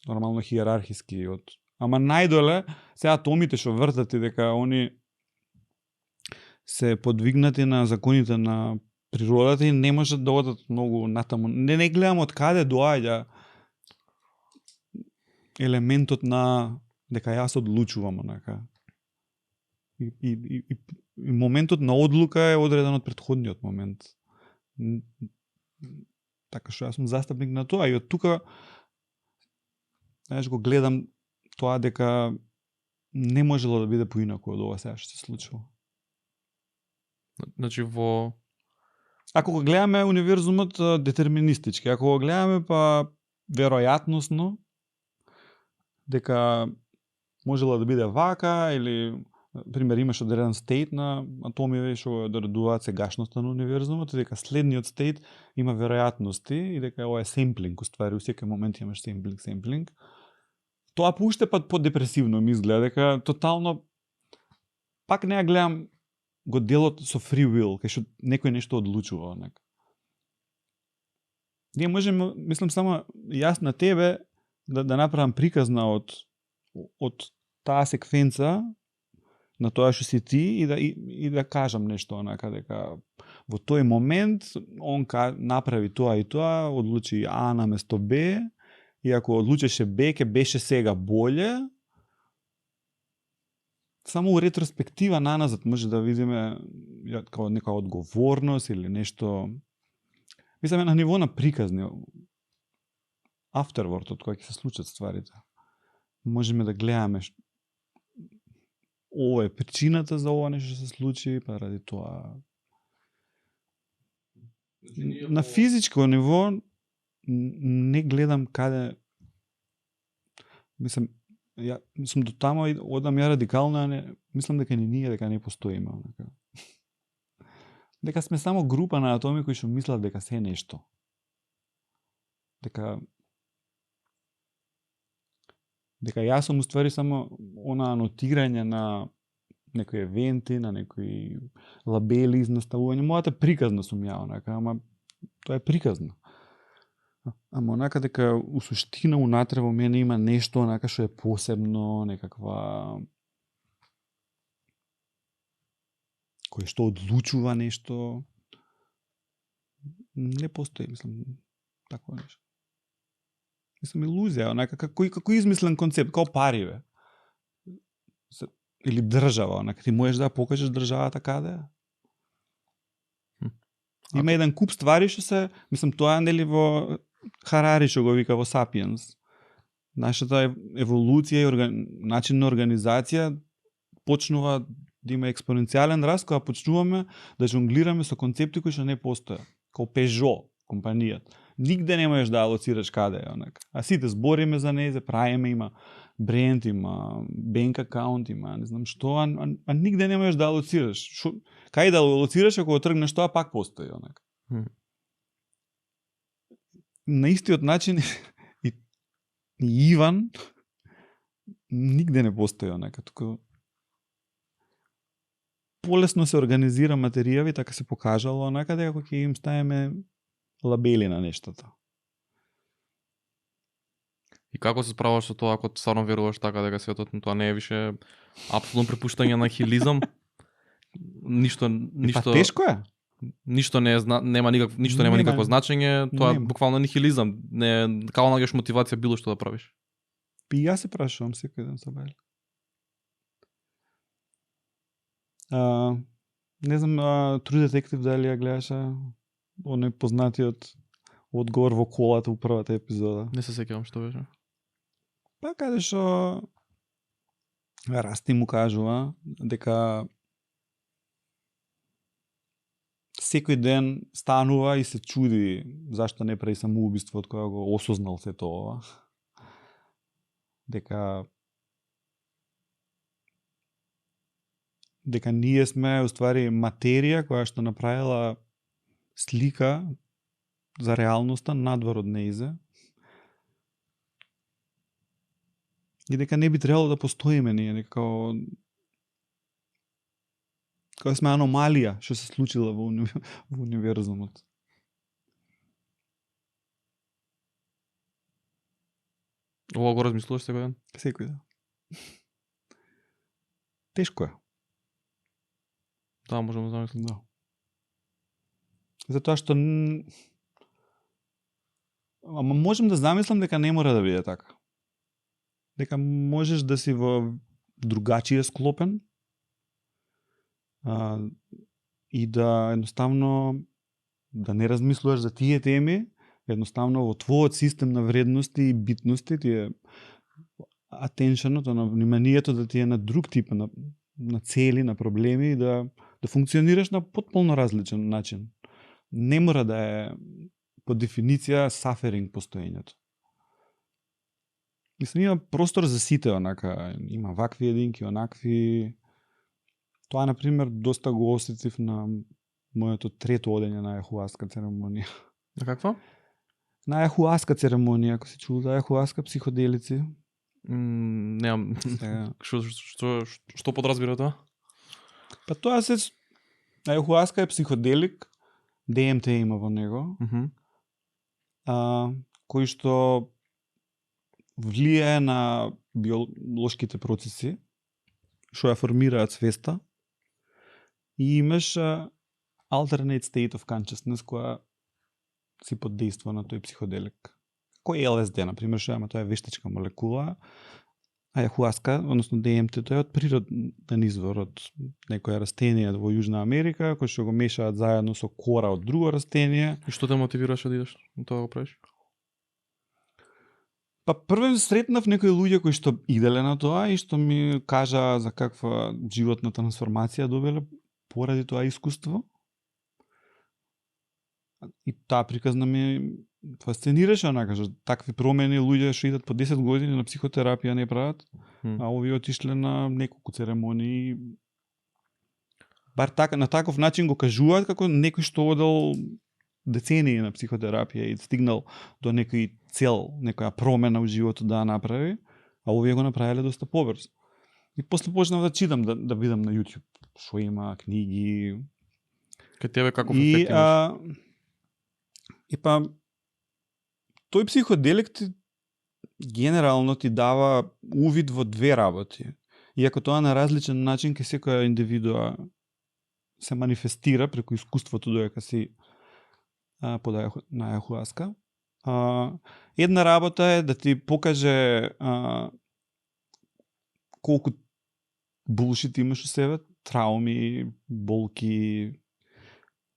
нормално хиерархиски од. Ама најдоле се атомите што вртат и дека они се подвигнати на законите на природата и не можат да одат многу натаму. Не гледам од каде доаѓа елементот на дека јас одлучувам, онака. И моментот на одлука е одреден од претходниот момент. Така што јас сум застапник на тоа и од тука знаеш го гледам тоа дека не можело да биде поинаку од ова сега што се случило. Значи во ако го гледаме универзумот детерминистички, ако го гледаме па веројатносно дека можела да биде вака или пример имаш одреден стейт на атомиве што одредуваат сегашноста на универзумот и дека следниот стейт има веројатности и дека ова е семплинг, уствари у секој момент имаш семплинг. Тоа поуште пат подепресивно ми изгледа дека тотално пак не ја гледам го делот со free will, кај што некој нешто одлучува, онака. Ние можеме, мислам само јас на тебе да направам приказна од таа секвенца на тоа што си ти и да кажам нешто онака дека во тој момент он направи тоа и тоа, одлучи А наместо Б и ако одлучеше Б ќе беше сега боле. Само у ретроспектива наназад може да видиме како нека одговорност или нешто. Мислам на ниво на приказни. Afterward, кога ќе се случат стварите. Можеме да гледаме ова е причината за ова нешто се случи, па ради тоа. На физичко ниво не гледам каде. Мислам, ја сум до тамо и одам ја радикално, мислам дека дека не постоиме. Дека сме само група на атоми кои што мислат дека се нешто. Дека јас сум уствари само она анотирање на некои евенти, на некои лабели изнаставување. Мојата приказна сум ја, онака, ама тоа е приказна. Ама онака дека у суштина унатре во мене има нешто онака што е посебно, некаква кој што одлучува нешто. Не постои, мислам, такво нешто. Мислам, илузија, онака како измислен концепт, како пари, бе. Или држава, онака ти можеш да покажеш државата каде е. Има еден куп ствари што се, мислам, тоа нели во Харари што го вика во Сапиенс. Нашата еволуција и начин на организација почнува да има експоненцијален раст кога почнуваме да жонглираме со концепти кои што не постојат. Као Peugeot компанијата. Нигде не можеш да алоцираш каде е онака. А сите збориме за нејзе, правиме, има бренд, има банк акаунт, има не знам што, а нигде не можеш да алоцираш. Кај да алоцираш ако тргнеш тоа пак постои онака. На истиот начин и Иван нигде не постои онака, туку полесно се организира материјави, така се покажало онака дека ќе им ставиме лабели на нештата. И како се справаш со тоа ако стварно веруваш така дека светот тоа не е више апсолутно препуштање на хилизам? Ништо Па тешко е. Ништо нема никакво значење, тоа е буквално нихилизам, не како наѓаш мотивација било што да правиш. И јас се прашувам секој ден со Бајле. Не знам, True Detective дали ја гледаше, оној познатиот одговор во колата во првата епизода. Не се сеќавам што беше. Па каде што Расти му кажува дека секој ден станува и се чуди зашто не прави самоубиство од кога го осознал се тоа. Дека ние сме уствари материја која што направила слика за реалноста надвор од нејзе. И дека не би требало да постоиме ние, дека кога сме аномалија што се случила во универзумот. Ова го размислуваш секој ден? Секој ден. Тешко е. Да, можеме да замислим. Да. Затоа што ама можем да замислам дека не мора да биде така. Дека можеш да си во другачие склопен и да едноставно да не размислуваш за тие теми, едноставно во твојот систем на вредности и битности ти е атеншенот, на вниманието да ти е на друг тип на цели, на проблеми и да функционираш на потполно различен начин. Не мора да е по дефиниција suffering постоењето. Мислам, има простор за сите, онака, има вакви единки, онакви. Тоа, например, доста го осетив на моето трето одење на ајахуаска церемонија. На каква? На ајахуаска церемонија, ако си чул за ајахуаска психоделици. Немам. Што подразбира тоа? Па тоа се ајахуаска е психоделик, ДМТ има во него, кој што влијае на биолошките процеси, што ја формираат свеста, и имаш alternate state of consciousness, која си под дејство на тој психоделик. Кој е ЛСД, например, што има, тоа е вештачка молекула, ајахуаска, односно ДМТ, тоа е од природен извор од некоја растение во Јужна Америка, кој што го мешаат заедно со кора од друго растение. И што те мотивираше да идеш на тоа го правиш? Па прво сретнав некои луѓе кои што иделе на тоа и што ми кажа за каква животна трансформација добиле поради тоа искуство. И таа приказна ми фасцинираше, онака, што такви промени луѓе што идат по 10 години на психотерапија не прават, а овие отишле на неколку церемонии. Бар така, на таков начин го кажуваат како некој што одел децении на психотерапија и стигнал до некој цел, некоја промена во животот да направи, а овие го направиле доста побрзо. И после почнав да читам, да видам на YouTube што има, книги. Кај тебе каков ефект имаш? И па тој психоделик генерално ти дава увид во две работи. Иако тоа на различен начин ке секоја индивидуа се манифестира преку искуството додека си под на ајахуаска. Една работа е да ти покаже колку булшит имаш у себе, трауми, болки,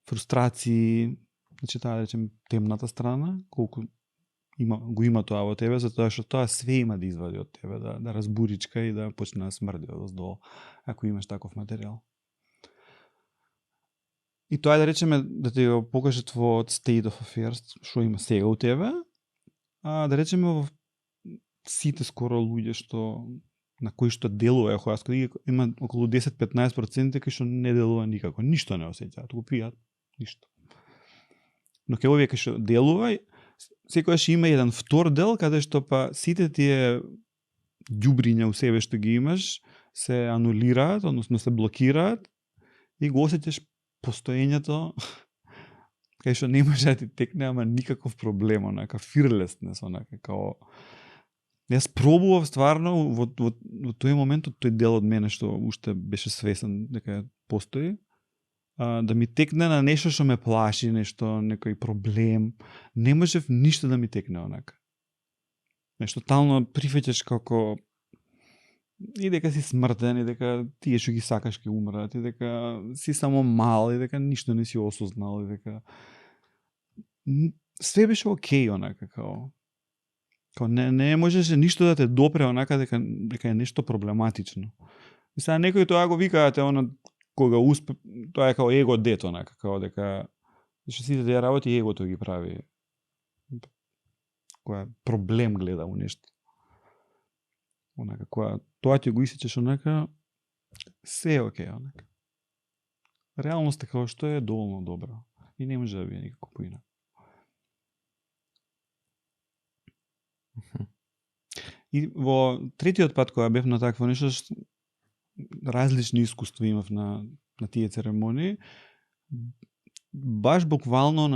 фрустрации, значи таа да речем темната страна, колку го има тоа во тебе, затоа што тоа све има да извади од тебе, да разбуричка и да почне да смрди одоздолу, ако имаш таков материјал. И тоа е да речеме да ти го покаже твојот state of affairs, што има сега у тебе, да речеме во сите скоро луѓе што на кои што делува ајахуаска, има околу 10-15% кои што не делува никако, ништо не осеќаат, го пијат, ништо. Но ке овие кои што делува, секојаш има еден втор дел каде што па сите тие ѓубриња у себе што ги имаш се анулираат, односно се блокираат и го осеќаш постоењето кај што не може да ти текне ама никаков проблем, онака fearlessness, онака као јас пробував стварно во тој момент од тој дел од мене што уште беше свесен дека постои, да ми текне на нешто што ме плаши, нешто, некој проблем, не можев ништо да ми текне онака. Нешто тотално прифаќаш како и дека си смртен, и дека тие што ги сакаш ќе умрат, и дека си само мал, и дека ништо не си осознал, и дека све беше окей онака као не можеше ништо да те допре онака дека е нешто проблематично. И сега некои тоа го викаате кога успе, тоа е као его дет онака, као дека што сите тие работи егото ги прави. Која проблем гледа у нешто. Онака која тоа ќе го исечеш онака се е окей онака. Реалноста како што е доволно добра и не може да биде никако поинаку. И во третиот пат кога бев на такво нешто, различни искуства имав на тие церемонии, баш буквално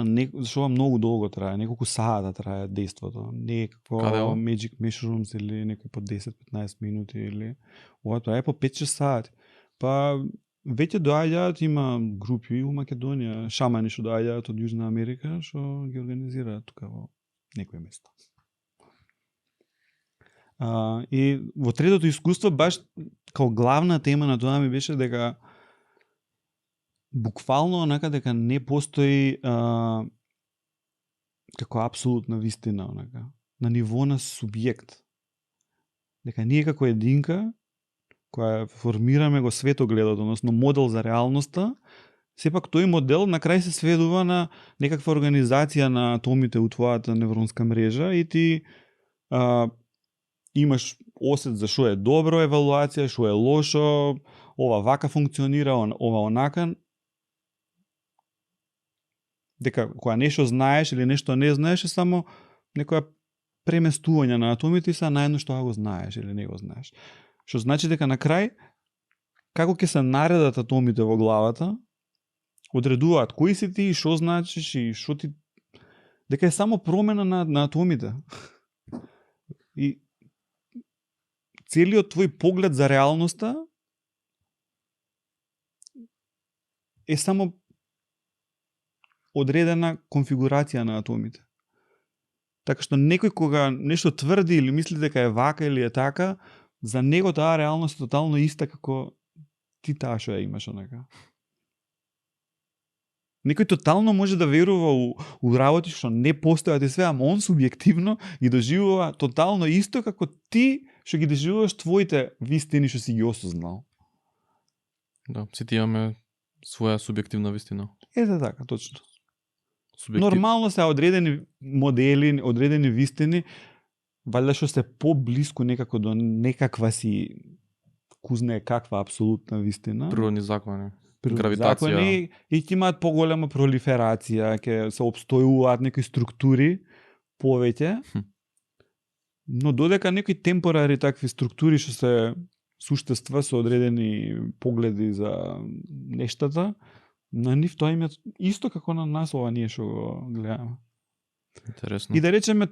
зашто ова многу долго трае, неколку сата трае дејството, не е како Magic Mushrooms или некој по 10-15 минути или ова тоа е по 5-6 сати. Па веќе доаѓаат, има групи у Македонија, шамани што доаѓаат од Јужна Америка, што ги организираат тука во некои места. И во третото искуство баш као главна тема на тоа ми беше дека буквално онака дека не постои како апсолутна вистина онака на ниво на субјект. Дека ние како единка која формираме го светогледот, односно модел за реалноста, сепак тој модел на крај се сведува на некаква организација на атомите у твојата невронска мрежа и ти имаш осет за што е добро, евалуација, што е лошо, ова вака функционира, ова онака. Дека кога нешто знаеш или нешто не знаеш е само некоја преместување на атомите и са наедно што го знаеш или не го знаеш. Што значи дека на крај како ќе се наредат атомите во главата, одредуваат кои си ти, што значиш и што ти, дека е само промена на атомите. И целиот твој поглед за реалноста е само одредена конфигурација на атомите. Така што некој кога нешто тврди или мисли дека е вака или е така, за него таа реалност е тотално иста како ти таа што ја имаш онака. Некој тотално може да верува у работи што не постојат и све, ама он субјективно ги доживува тотално исто како ти што ги доживуваш твоите вистини што си ги осознал. Да, сите имаме своја субјективна вистина. Ете така, точно. Нормално се одредени модели, одредени вистини, валјда што се поблиску некако до некаква си кузне каква апсолутна вистина. Природни закони. Гравитација. И ќе имаат поголема пролиферација, ќе се обстојуваат некои структури повеќе. Но додека некои темпорари такви структури што се суштества со одредени погледи за нештата, на нив тоа им е исто како на нас ова ние што го гледаме. Интересно. И да речеме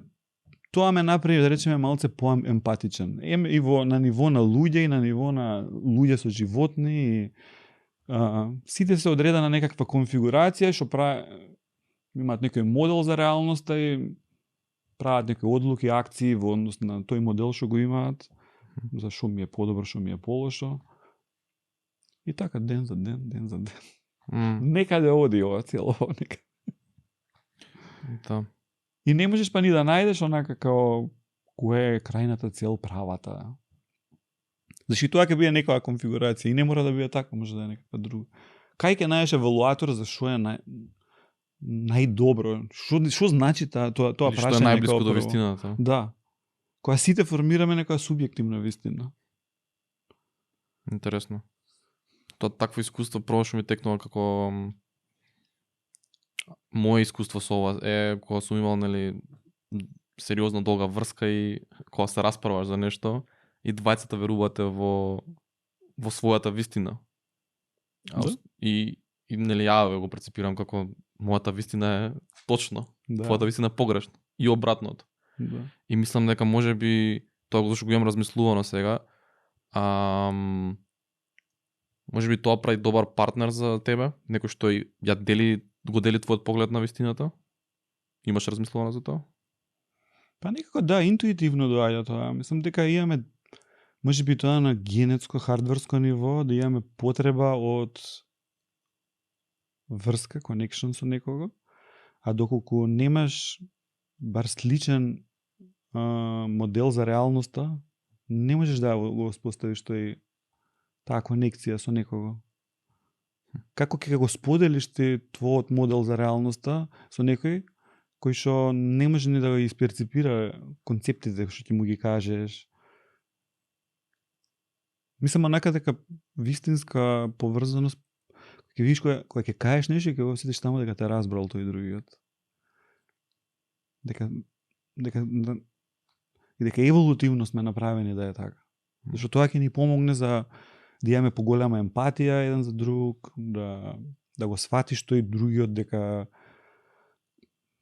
тоа ме направи, да речеме, малце поемпатичен. И на ниво на луѓе, и на ниво на луѓе со животни, и сите се одреда на некаква конфигурација, што имаат некој модел за реалноста и прават некои одлуки, акции во однос на тој модел што го имаат, за што ми е подобро, што ми е полошо. И така, ден за ден, ден за ден. Некаде оди ова цело, некаде. Да. И не можеш па ни да најдеш онака као која е крајната цел, правата. Зашто тоа ќе биде некоја конфигурација и не мора да биде така, може да е некаква друга. Кај ќе најдеш евалуатор за што е најдобро? Што значи тоа прашање? Што е најблиско до вистината? Да. Кога сите формираме некоја субјективна вистина. Интересно. Тоа такво искуство прво што ми текнува како моje искуство со ова е кога сум имал, нели, сериозно долга врска и кога се расправаш за нешто и двајцата верувате во својата вистина. Да? И нели ја го прецепирам како мојата вистина е точно, твојата вистина е погрешна и обратното. Да. И мислам дека можеби тоа зашто го имам размислувано сега, можеби тоа прави добар партнер за тебе, некој што го дели твојот поглед на вистината? Имаш размислувано за тоа? Па некако да, интуитивно доаѓа тоа. Мислам дека имаме можеби тоа на генетско, хардверско ниво, да имаме потреба од врска, connection со некого, а доколку немаш бар сличен модел за реалноста, не можеш да го успоставиш таа конекција со некого. Како ќе го споделиш ти твојот модел за реалноста со некој кој што не може ни да го исперципира концептите што ти му ги кажеш? Мислам онака дека вистинска поврзаност ќе видиш кога ќе кажеш нешто и ќе го осетиш таму дека те разбрал тој другиот. Дека еволутивно сме направени да е така. Зашто тоа ќе ни помогне да имаме поголема емпатија еден за друг, да го сватиш тој другиот дека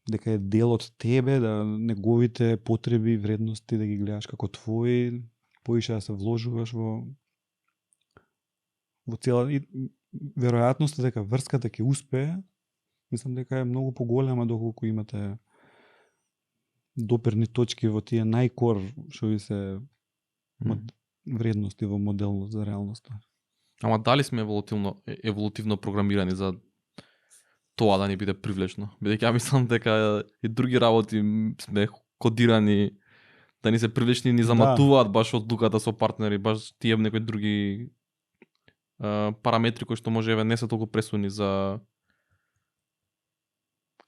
е дел од тебе, да неговите потреби и вредности да ги гледаш како твои, поише да се вложуваш во цела и веројатноста дека врската ќе успее, мислам дека е многу поголема доколку имате доперни точки во тие најкор што ви се вредности во моделот за реалноста. Ама дали сме еволутивно програмирани за тоа да ни биде привлечно? Бидејќи ја мислам дека и други работи сме кодирани да ни се привлечни, ни заматуваат баш одлуката со партнери, баш тие некои други параметри кои што може не се толку пресудни за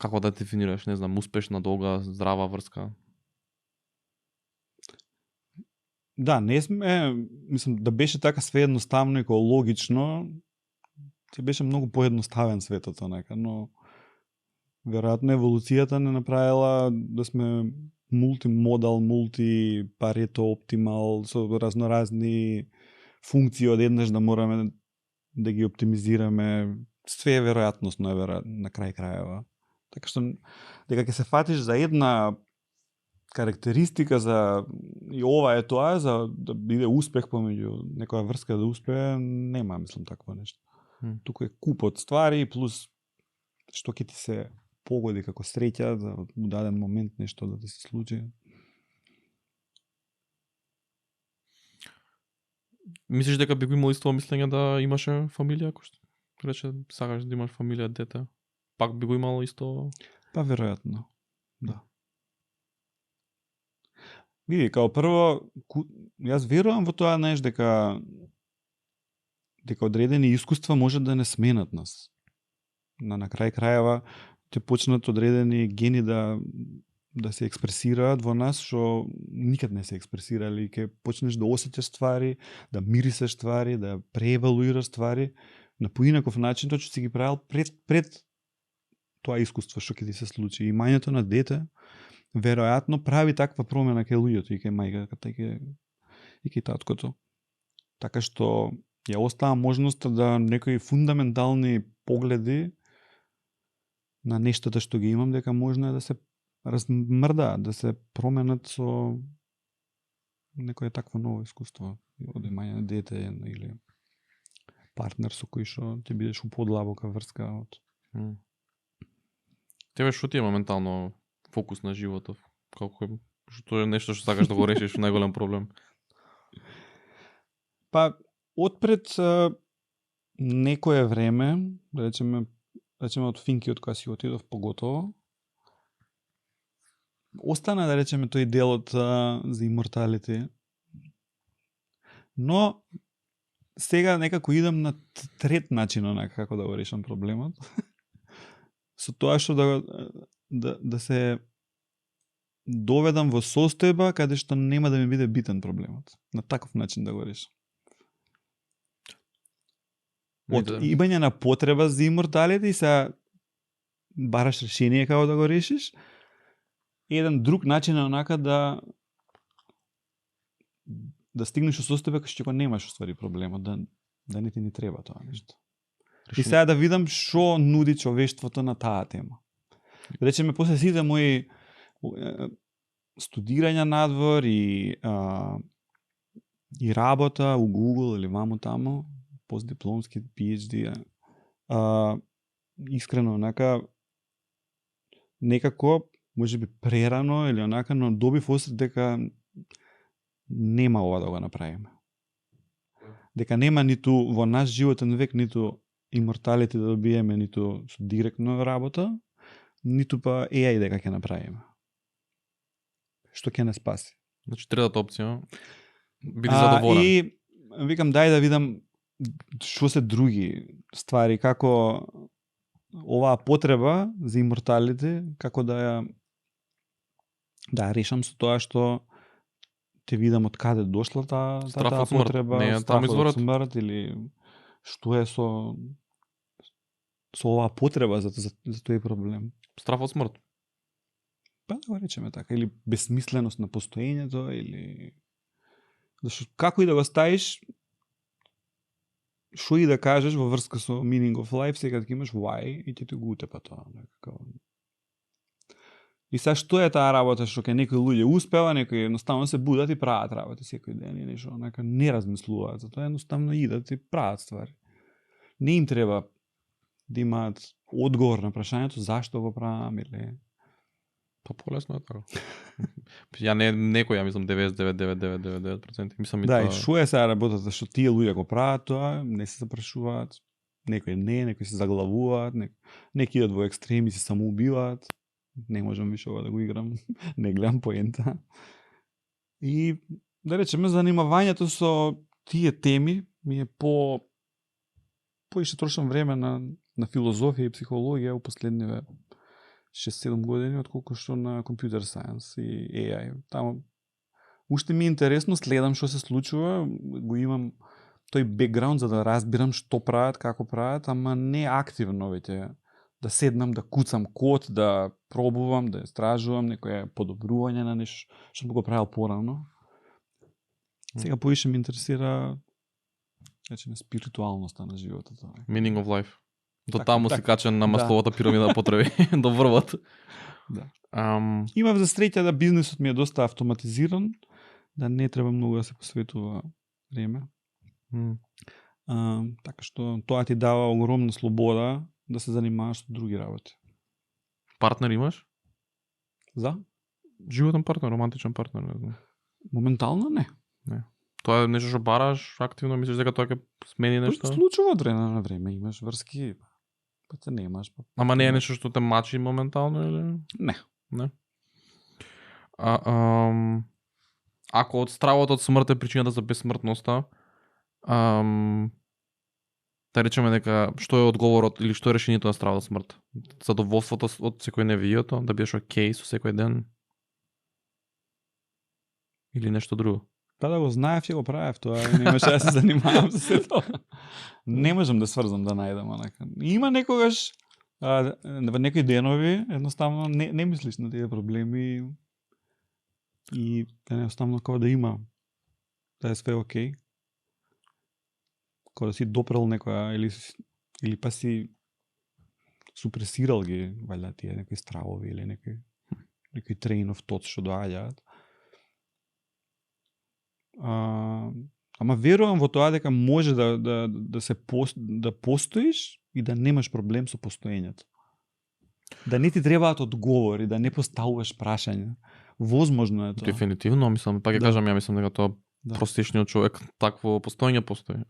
како да дефинираш, не знам, успешна, долга, здрава врска. Да, не сме, мислам, да беше така све едноставно и логично, ќе беше многу поедноставен светот онака, но веројатно еволуцијата не направила да сме мултимодал, мултипарето оптимал со разноразни функции одеднаш да мораме да ги оптимизираме. Све е веројатносно на крај крајева. Така што дека ќе се фатиш за една карактеристика и ова е тоа за да биде успех помеѓу некоја врска да успее, нема, мислам, такво нешто. Туку е куп од ствари плюс што ќе ти се погоди како среќа за у даден момент нешто да ти се случи. Мислиш дека би го имал исто мислење да имаше фамилија, кој што рече сакаш да имаш фамилија, дете? Пак би го имал исто? Па веројатно. Да. Види, као прво, јас верувам во тоа дека одредени искуства може да не сменат нас. На крај крајева ќе почнат одредени гени да се експресираат во нас што никад не се експресирали. Ќе почнеш да осеќаш ствари, да мирисаш ствари, да преевалуираш ствари на поинаков начин тоа што си ги правил пред тоа искуство што ќе ти се случи. Имањето на дете веројатно прави таква промена кај луѓето и кај мајката и кај таткото. Така што ја остава можноста да некои фундаментални погледи на нештата што ги имам дека можно е да се размрда, да се променат со некое такво ново искуство, од имање на дете или партнер со кој што ќе бидеш у подлабока врска од... Тебе што ти е моментално фокус на животот? Како е, што е нешто што сакаш да го решиш, најголем проблем? Па, отпред некое време, да речеме од Финкиот кога си отидов поготово, остана, да речеме, тој делот за иморталити. Но сега некако идам на трет начин онака како да го решам проблемот. Со тоа што да се доведам во состојба каде што нема да ми биде битен проблемот. На таков начин да го решам. Од имање на потреба за иморталити и се бараш решение како да го решиш, еден друг начин е онака да стигнеш до состојба кај што го немаш уствари проблемот, да не ти ни треба тоа нешто. И сега да видам што нуди човештвото на таа тема. Речеме, после сите мои студирања надвор и работа у Google или ваму таму, постдипломски PhD, искрено онака некако можеби прерано или онака, но добив осет дека нема ова да го направиме. Дека нема ниту во наш животен век ниту иморталити да добиеме ниту со директно работа, ниту па AI дека ќе направиме. Што ќе не спаси. Значи третата опција биди задоволен. И викам дај да видам што се други ствари, како оваа потреба за иморталити, како да ја решам со тоа што те видам од каде дошла таа потреба, страфот од смрт или што е со оваа потреба за тој проблем. Страф од смрт. Па да го речеме така, или безсмисленост на постоењето, или зашто како и да го ставиш, што и да кажеш во врска со meaning of life, сега ќе имаш why и ќе го утепа тоа некако. И сега што е таа работа што кај некои луѓе успева, некои едноставно се будат и прават работи секој ден и нешто, нека не размислуваат, затоа едноставно идат и прават ствари. Не им треба да имаат одговор на прашањето зашто го правам или... Па полесно е така. Ја не некој, ја мислам 99,99%. Мислам и да, тоа. и што е сега работата што тие луѓе го прават тоа, не се запрашуваат. Некои не, некои се заглавуваат, некои идат во екстреми, се самоубиваат. Не можам више ова да го играм, не гледам поента. И да речеме занимавањето со тие теми ми е поише трошам време на филозофија и психологија у последниве 6-7 години, отколку што на компјутер сајенс и AI. Таму уште ми е интересно, следам што се случува, го имам тој бекграунд за да разбирам што прават, како прават, ама не активно веќе да седнам, да куцам код, да пробувам, да истражувам некое подобрување на нешто што го правил порано. Сега поише ме интересира спиритуалноста на животот. Meaning of life. До Так, таму так, си качен на масловата пирамида потреби до врвот. Да. Имав за среќа да бизнисот ми е доста автоматизиран, да не треба многу да се посветува време. Така што тоа ти дава огромна слобода да се занимаваш со други работи. Партнер имаш? За? Животен партнер, романтичен партнер, не знам. Моментално не. Не. Тоа е нешто што бараш активно, мислиш дека тоа ќе смени нешто? Случува од време на време, имаш врски, па те немаш. Ама не е нешто што те мачи моментално или? Не. Не. Ако од стравот од смрт е причината за безсмртноста, да речеме дека што е одговорот или што е решението на стравот од смрт? Задоволството од секој невијето, да бидеш окей со секој ден? Или нешто друго? Па да го знаев, ќе го правев тоа, немаше да се занимавам со се тоа. Не можам да сврзам да најдам онака. Има некогаш во некои денови едноставно не мислиш на тие проблеми и едноставно како да има да е све окей. Кога да си допрел некоја или па си супресирал ги валјда тие некои стравови или некои некои train of thoughts што доаѓаат. Ама верувам во тоа дека може да постоиш и да немаш проблем со постоењето. Да не ти требаат одговори, да не поставуваш прашања. Возможно е тоа. Дефинитивно, мислам, пак ќе кажам, ја мислам дека тоа простичниот човек такво постоење постои.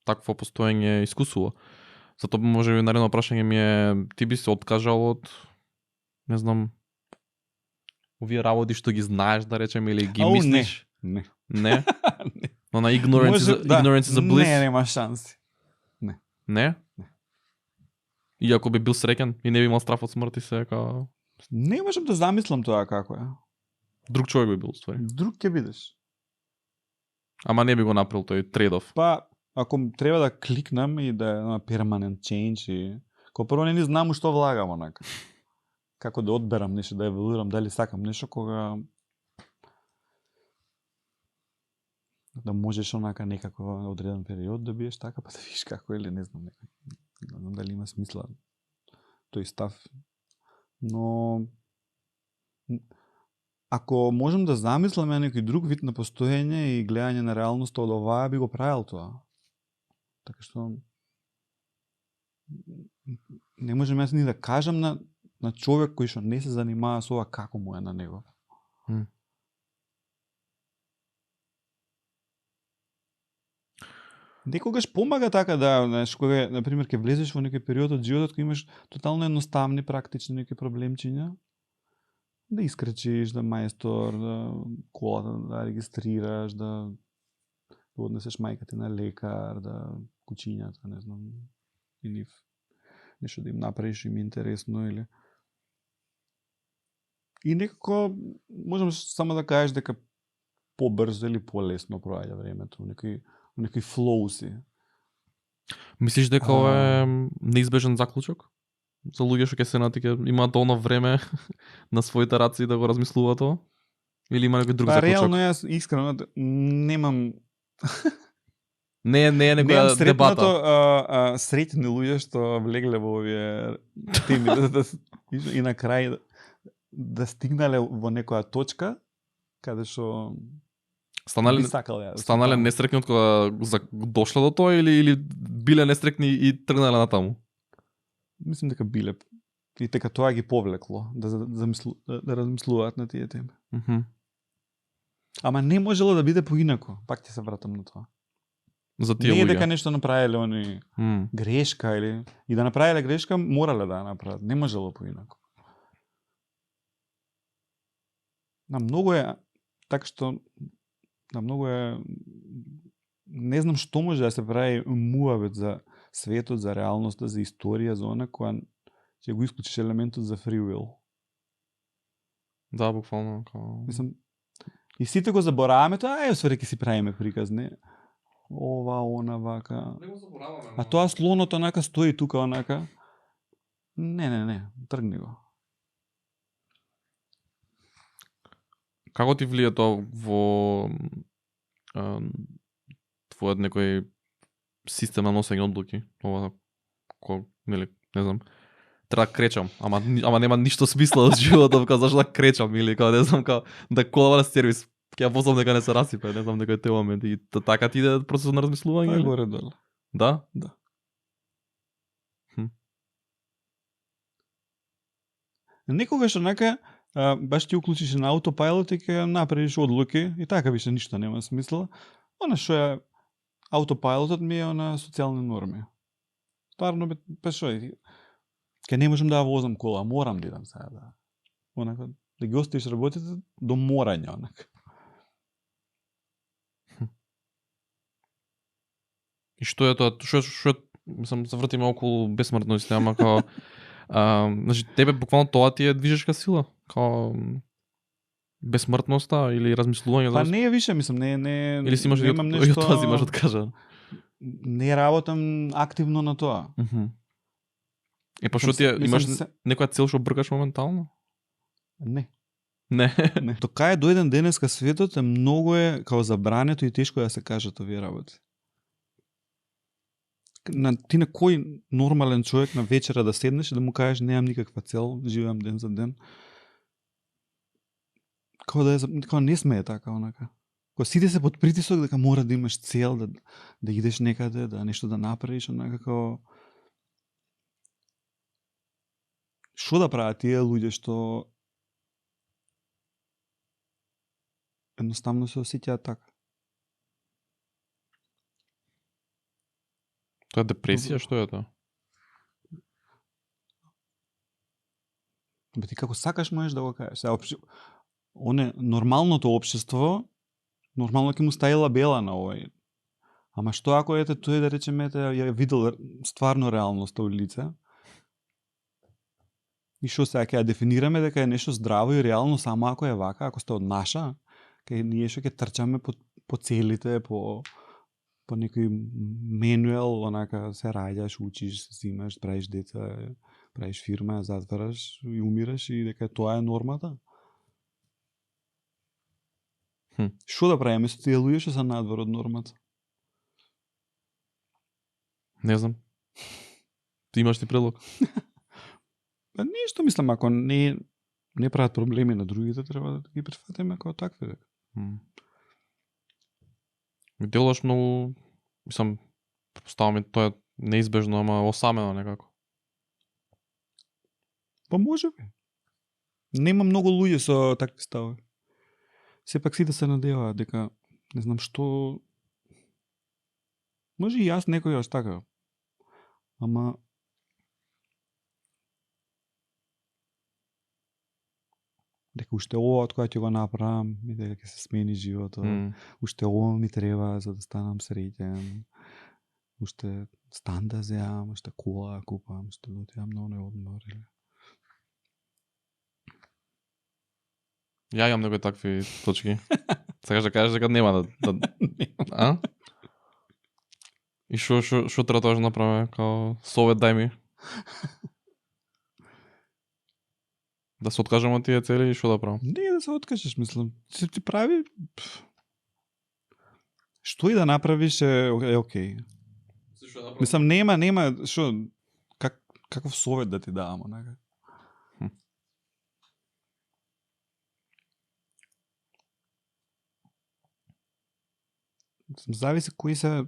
Такво постоење искусува. Затоа може би наредно прашање ми е, ти би се откажал од, не знам, овие работи што ги знаеш, да речеме, или ги мислиш? Не. Не? Но на ignorance is a bliss? Не, нема шанси. Не? Не. И ако би бил среќен и не би имал страф од смрт и се Не можам да замислам тоа како е. Друг човек би бил, ствари. Друг ќе бидеш. Ама не би го направил тој трейд-оф. Па, ако треба да кликнам и да на permanent change и ко прво не знам што влагам онака. Како да одберам нешто, да еволуирам, дали сакам нешто кога да можеш онака некако одреден период да биеш така, па да видиш како или не знам некако. Не знам дали има смисла тој став. Но ако можам да замислам некој друг вид на постоење и гледање на реалноста од оваа, би го правил тоа. Така што не можам јас ни да кажам на човек кој што не се занимава со ова како му е на него. Некогаш помага така да, знаеш, кога на пример ќе влезеш во некој период од животот кој имаш тотално едноставни практични некои проблемчиња, да искречиш, да мајстор, да колата да регистрираш, да однесеш мајка ти на лекар, да кучињата, не знам, или нешто да им направиш им интересно или и некако можам само да кажеш дека побрзо или полесно проаѓа времето, некој флоу си. Мислиш дека ова е неизбежен заклучок? За луѓе што ќе се натике имаат долно време на своите раци да го размислуваат тоа? Или има некој друг заклучок? Реално јас искрено немам Не е некоја дебата. Среќни луѓе што влегле во овие теми и на крај да стигнале во некоја точка каде што станале несрекни од кога дошле до тоа или биле несрекни и тргнале натаму? Мислам дека биле и дека тоа ги повлекло да размислуваат на тие теми. Ама не можело да биде поинако. Пак ќе се вратам на тоа. За тие не е луѓе. дека нешто направиле они грешка или и да направиле грешка морале да ја направат. Не можело поинако. На многу е така што на многу е не знам што може да се прави муавет за светот, за реалноста, за историја, за она која ќе го исклучиш елементот за free will. Да, буквално. Мислам, и сите го забораваме тоа, освари ќе си правиме приказ, не? Ова, она, вака. Не го забораваме. А тоа слоното онака стои тука, онака. Не, тргни го. Како ти влие тоа во твојот некој систем на носење одлуки? Ова, нели, не знам, треба да кречам, ама нема ништо смисла од животот, кога зашто да кречам или кога не знам, кога да колава на сервис, ќе ја возам дека не се расипе, не знам, некој тој момент и така ти иде процесот на размислување? Тоа горе долу. Да? Да. Некогаш онака баш ти уклучиш на аутопилот и ќе направиш одлуки и така више ништо нема смисла. Она што е аутопилотот ми е на социјални норми. Стварно па што е? Ке не можам да ја возам кола, морам да идам сега да. Онака да ги оставиш работите до морање онака. И што е тоа? Што мислам завртиме околу бесмртност, ама као значи тебе буквално тоа ти е движешка сила, као бесмртноста или размислување. Па не е више, мислам, не или си имаш и тоа си имаш откажа. Не работам активно на тоа. Па што ти имаш некоја цел што бркаш моментално? Не. Не. Тока е дојден денеска светот е многу е као забрането и тешко да се кажат овие работи. Ти на кој нормален човек на вечера да седнеш и да му кажеш немам никаква цел, живеам ден за ден. Како да како не сме така онака. Кога сите се под притисок дека мора да имаш цел, да идеш некаде, да нешто да направиш, онака како што да прават тие луѓе што едноставно се осеќаат така. Тоа е депресија, што е тоа? Бе ти како сакаш можеш да го кажеш. Нормалното општество нормално ќе му стави лабела на овој. Ама што ако ете тој да речеме ја видел стварно реалноста од лице? И што сега ќе ја дефинираме дека е нешто здраво и реално само ако е вака, ако сте од наша, кај ние што ќе трчаме по целите, по некој менуел, онака се раѓаш, учиш, взимаш, правиш деца, правиш фирма, затвараш и умираш и дека тоа е нормата. Што да правиме со тие луѓе што се надвор од нормата? Не знам. Ти имаш ли предлог? Ништо мислам, ако не прават проблеми на другите, треба да ги прифатиме како такви. Ми делуваш многу, мислам, предпоставам тоа е неизбежно, ама осамено некако. Па може би. Нема многу луѓе со такви ставови. Сепак сите се надеваат дека не знам што. Може и јас некојаш така. Ама дека уште ова од која ќе го направам и дека ќе се смени животот. Уште ова ми треба за да станам среќен. Уште стан да земам, уште кола да купам, уште да отидам на оној одмор или. Ја имам некои такви точки. Сакаш да кажеш дека нема да а? И што треба тоа да направиме као совет дај ми? Да се откажам од тие цели и што да правам? Не да се откажеш, мислам. Се ти прави што и да направиш е окей. Мислам нема што каков совет да ти давам, онака. Зависи кои се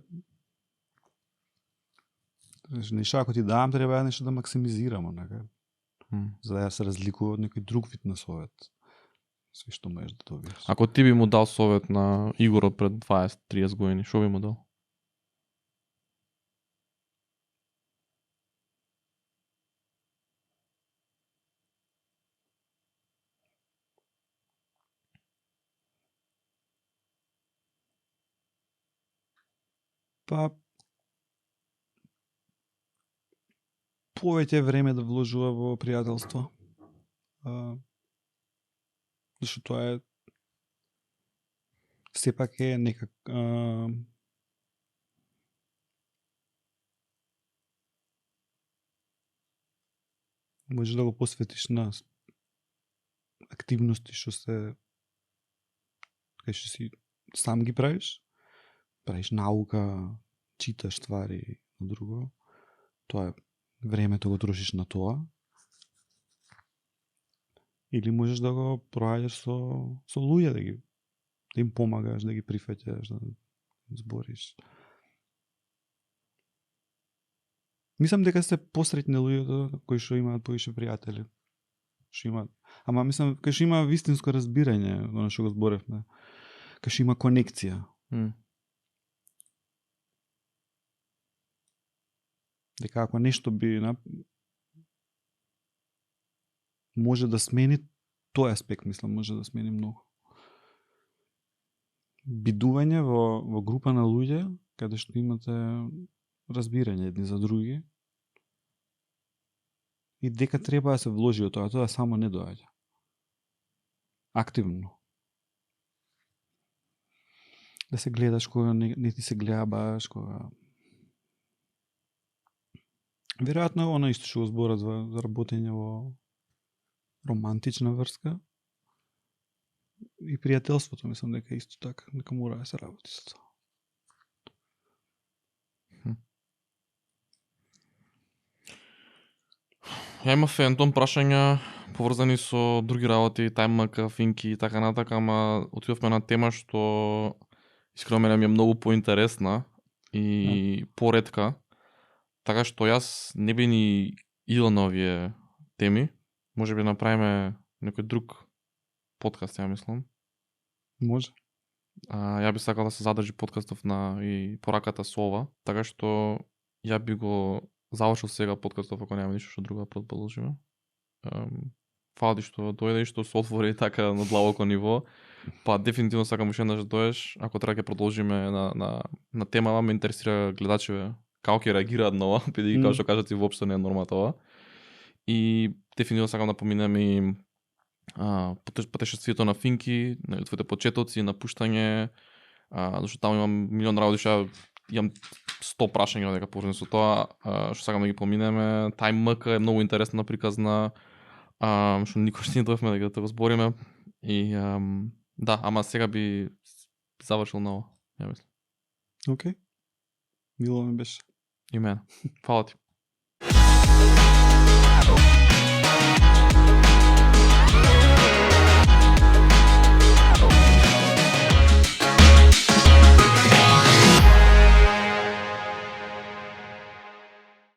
нешто ако ти давам треба нешто да максимизирам, онака. За да ја се разликува од некој друг вид на совет. Све што можеш да добиеш. Ако ти би му дал совет на Игорот пред 20-30 години, што би му дал? Па повеќе време да вложува во пријателство. Зашто тоа е сепак е некак можеш да го посветиш на активности што се кај што си сам ги правиш наука, читаш ствари на друго, тоа е времето го трошиш на тоа. Или можеш да го проаѓаш со луѓе да им помагаш, да ги прифаќаш, да збориш. Мислам дека се посреќни луѓето кои што имаат повише пријатели. Ама мислам кај што има вистинско разбирање, оно што го зборевме. Кај што има конекција. Дека ако нешто би може да смени тој аспект, мислам, може да смени многу. Бидување во група на луѓе каде што имате разбирање едни за други и дека треба да се вложи од тоа само не доаѓа. Активно. Да се гледаш кога не ти се гледа баш, кога веројатно е она исто што го зборат за работење во романтична врска и пријателството, мислам дека исто така, дека мора да се работи со тоа. Ја имав ентон прашања поврзани со други работи, тайммака, финки и така натака, ама отидовме на тема што искрено мене ми е многу поинтересна и поретка. Така што јас не би ни идел на овие теми. Може би направиме некој друг подкаст, ја мислам. Може. Ја би сакал да се задржи подкастов на и пораката со ова, така што ја би го завршил сега подкастов ако нема ништо што друго да продолжиме. Фала ти што дојде и што се отвори така на длабоко ниво. Па дефинитивно сакам уште еднаш да доеш, ако треба ќе продолжиме на темава, ме интересира гледачите како ќе реагираат на ова, бидејќи како што кажат и воопшто не е нормата ова. И дефинитивно сакам да поминем и патешествието на Финки, твоите почетоци, напуштање, зашто таму имам милион работи што имам 100 прашања дека поврзани со тоа, што сакам да ги поминеме. Тайммк е многу интересна приказна, што никош не дојдовме да го збориме. И да, ама сега би завршил на ова, ја мислам. Океј. Мило ме беше. И мене. Фала ти.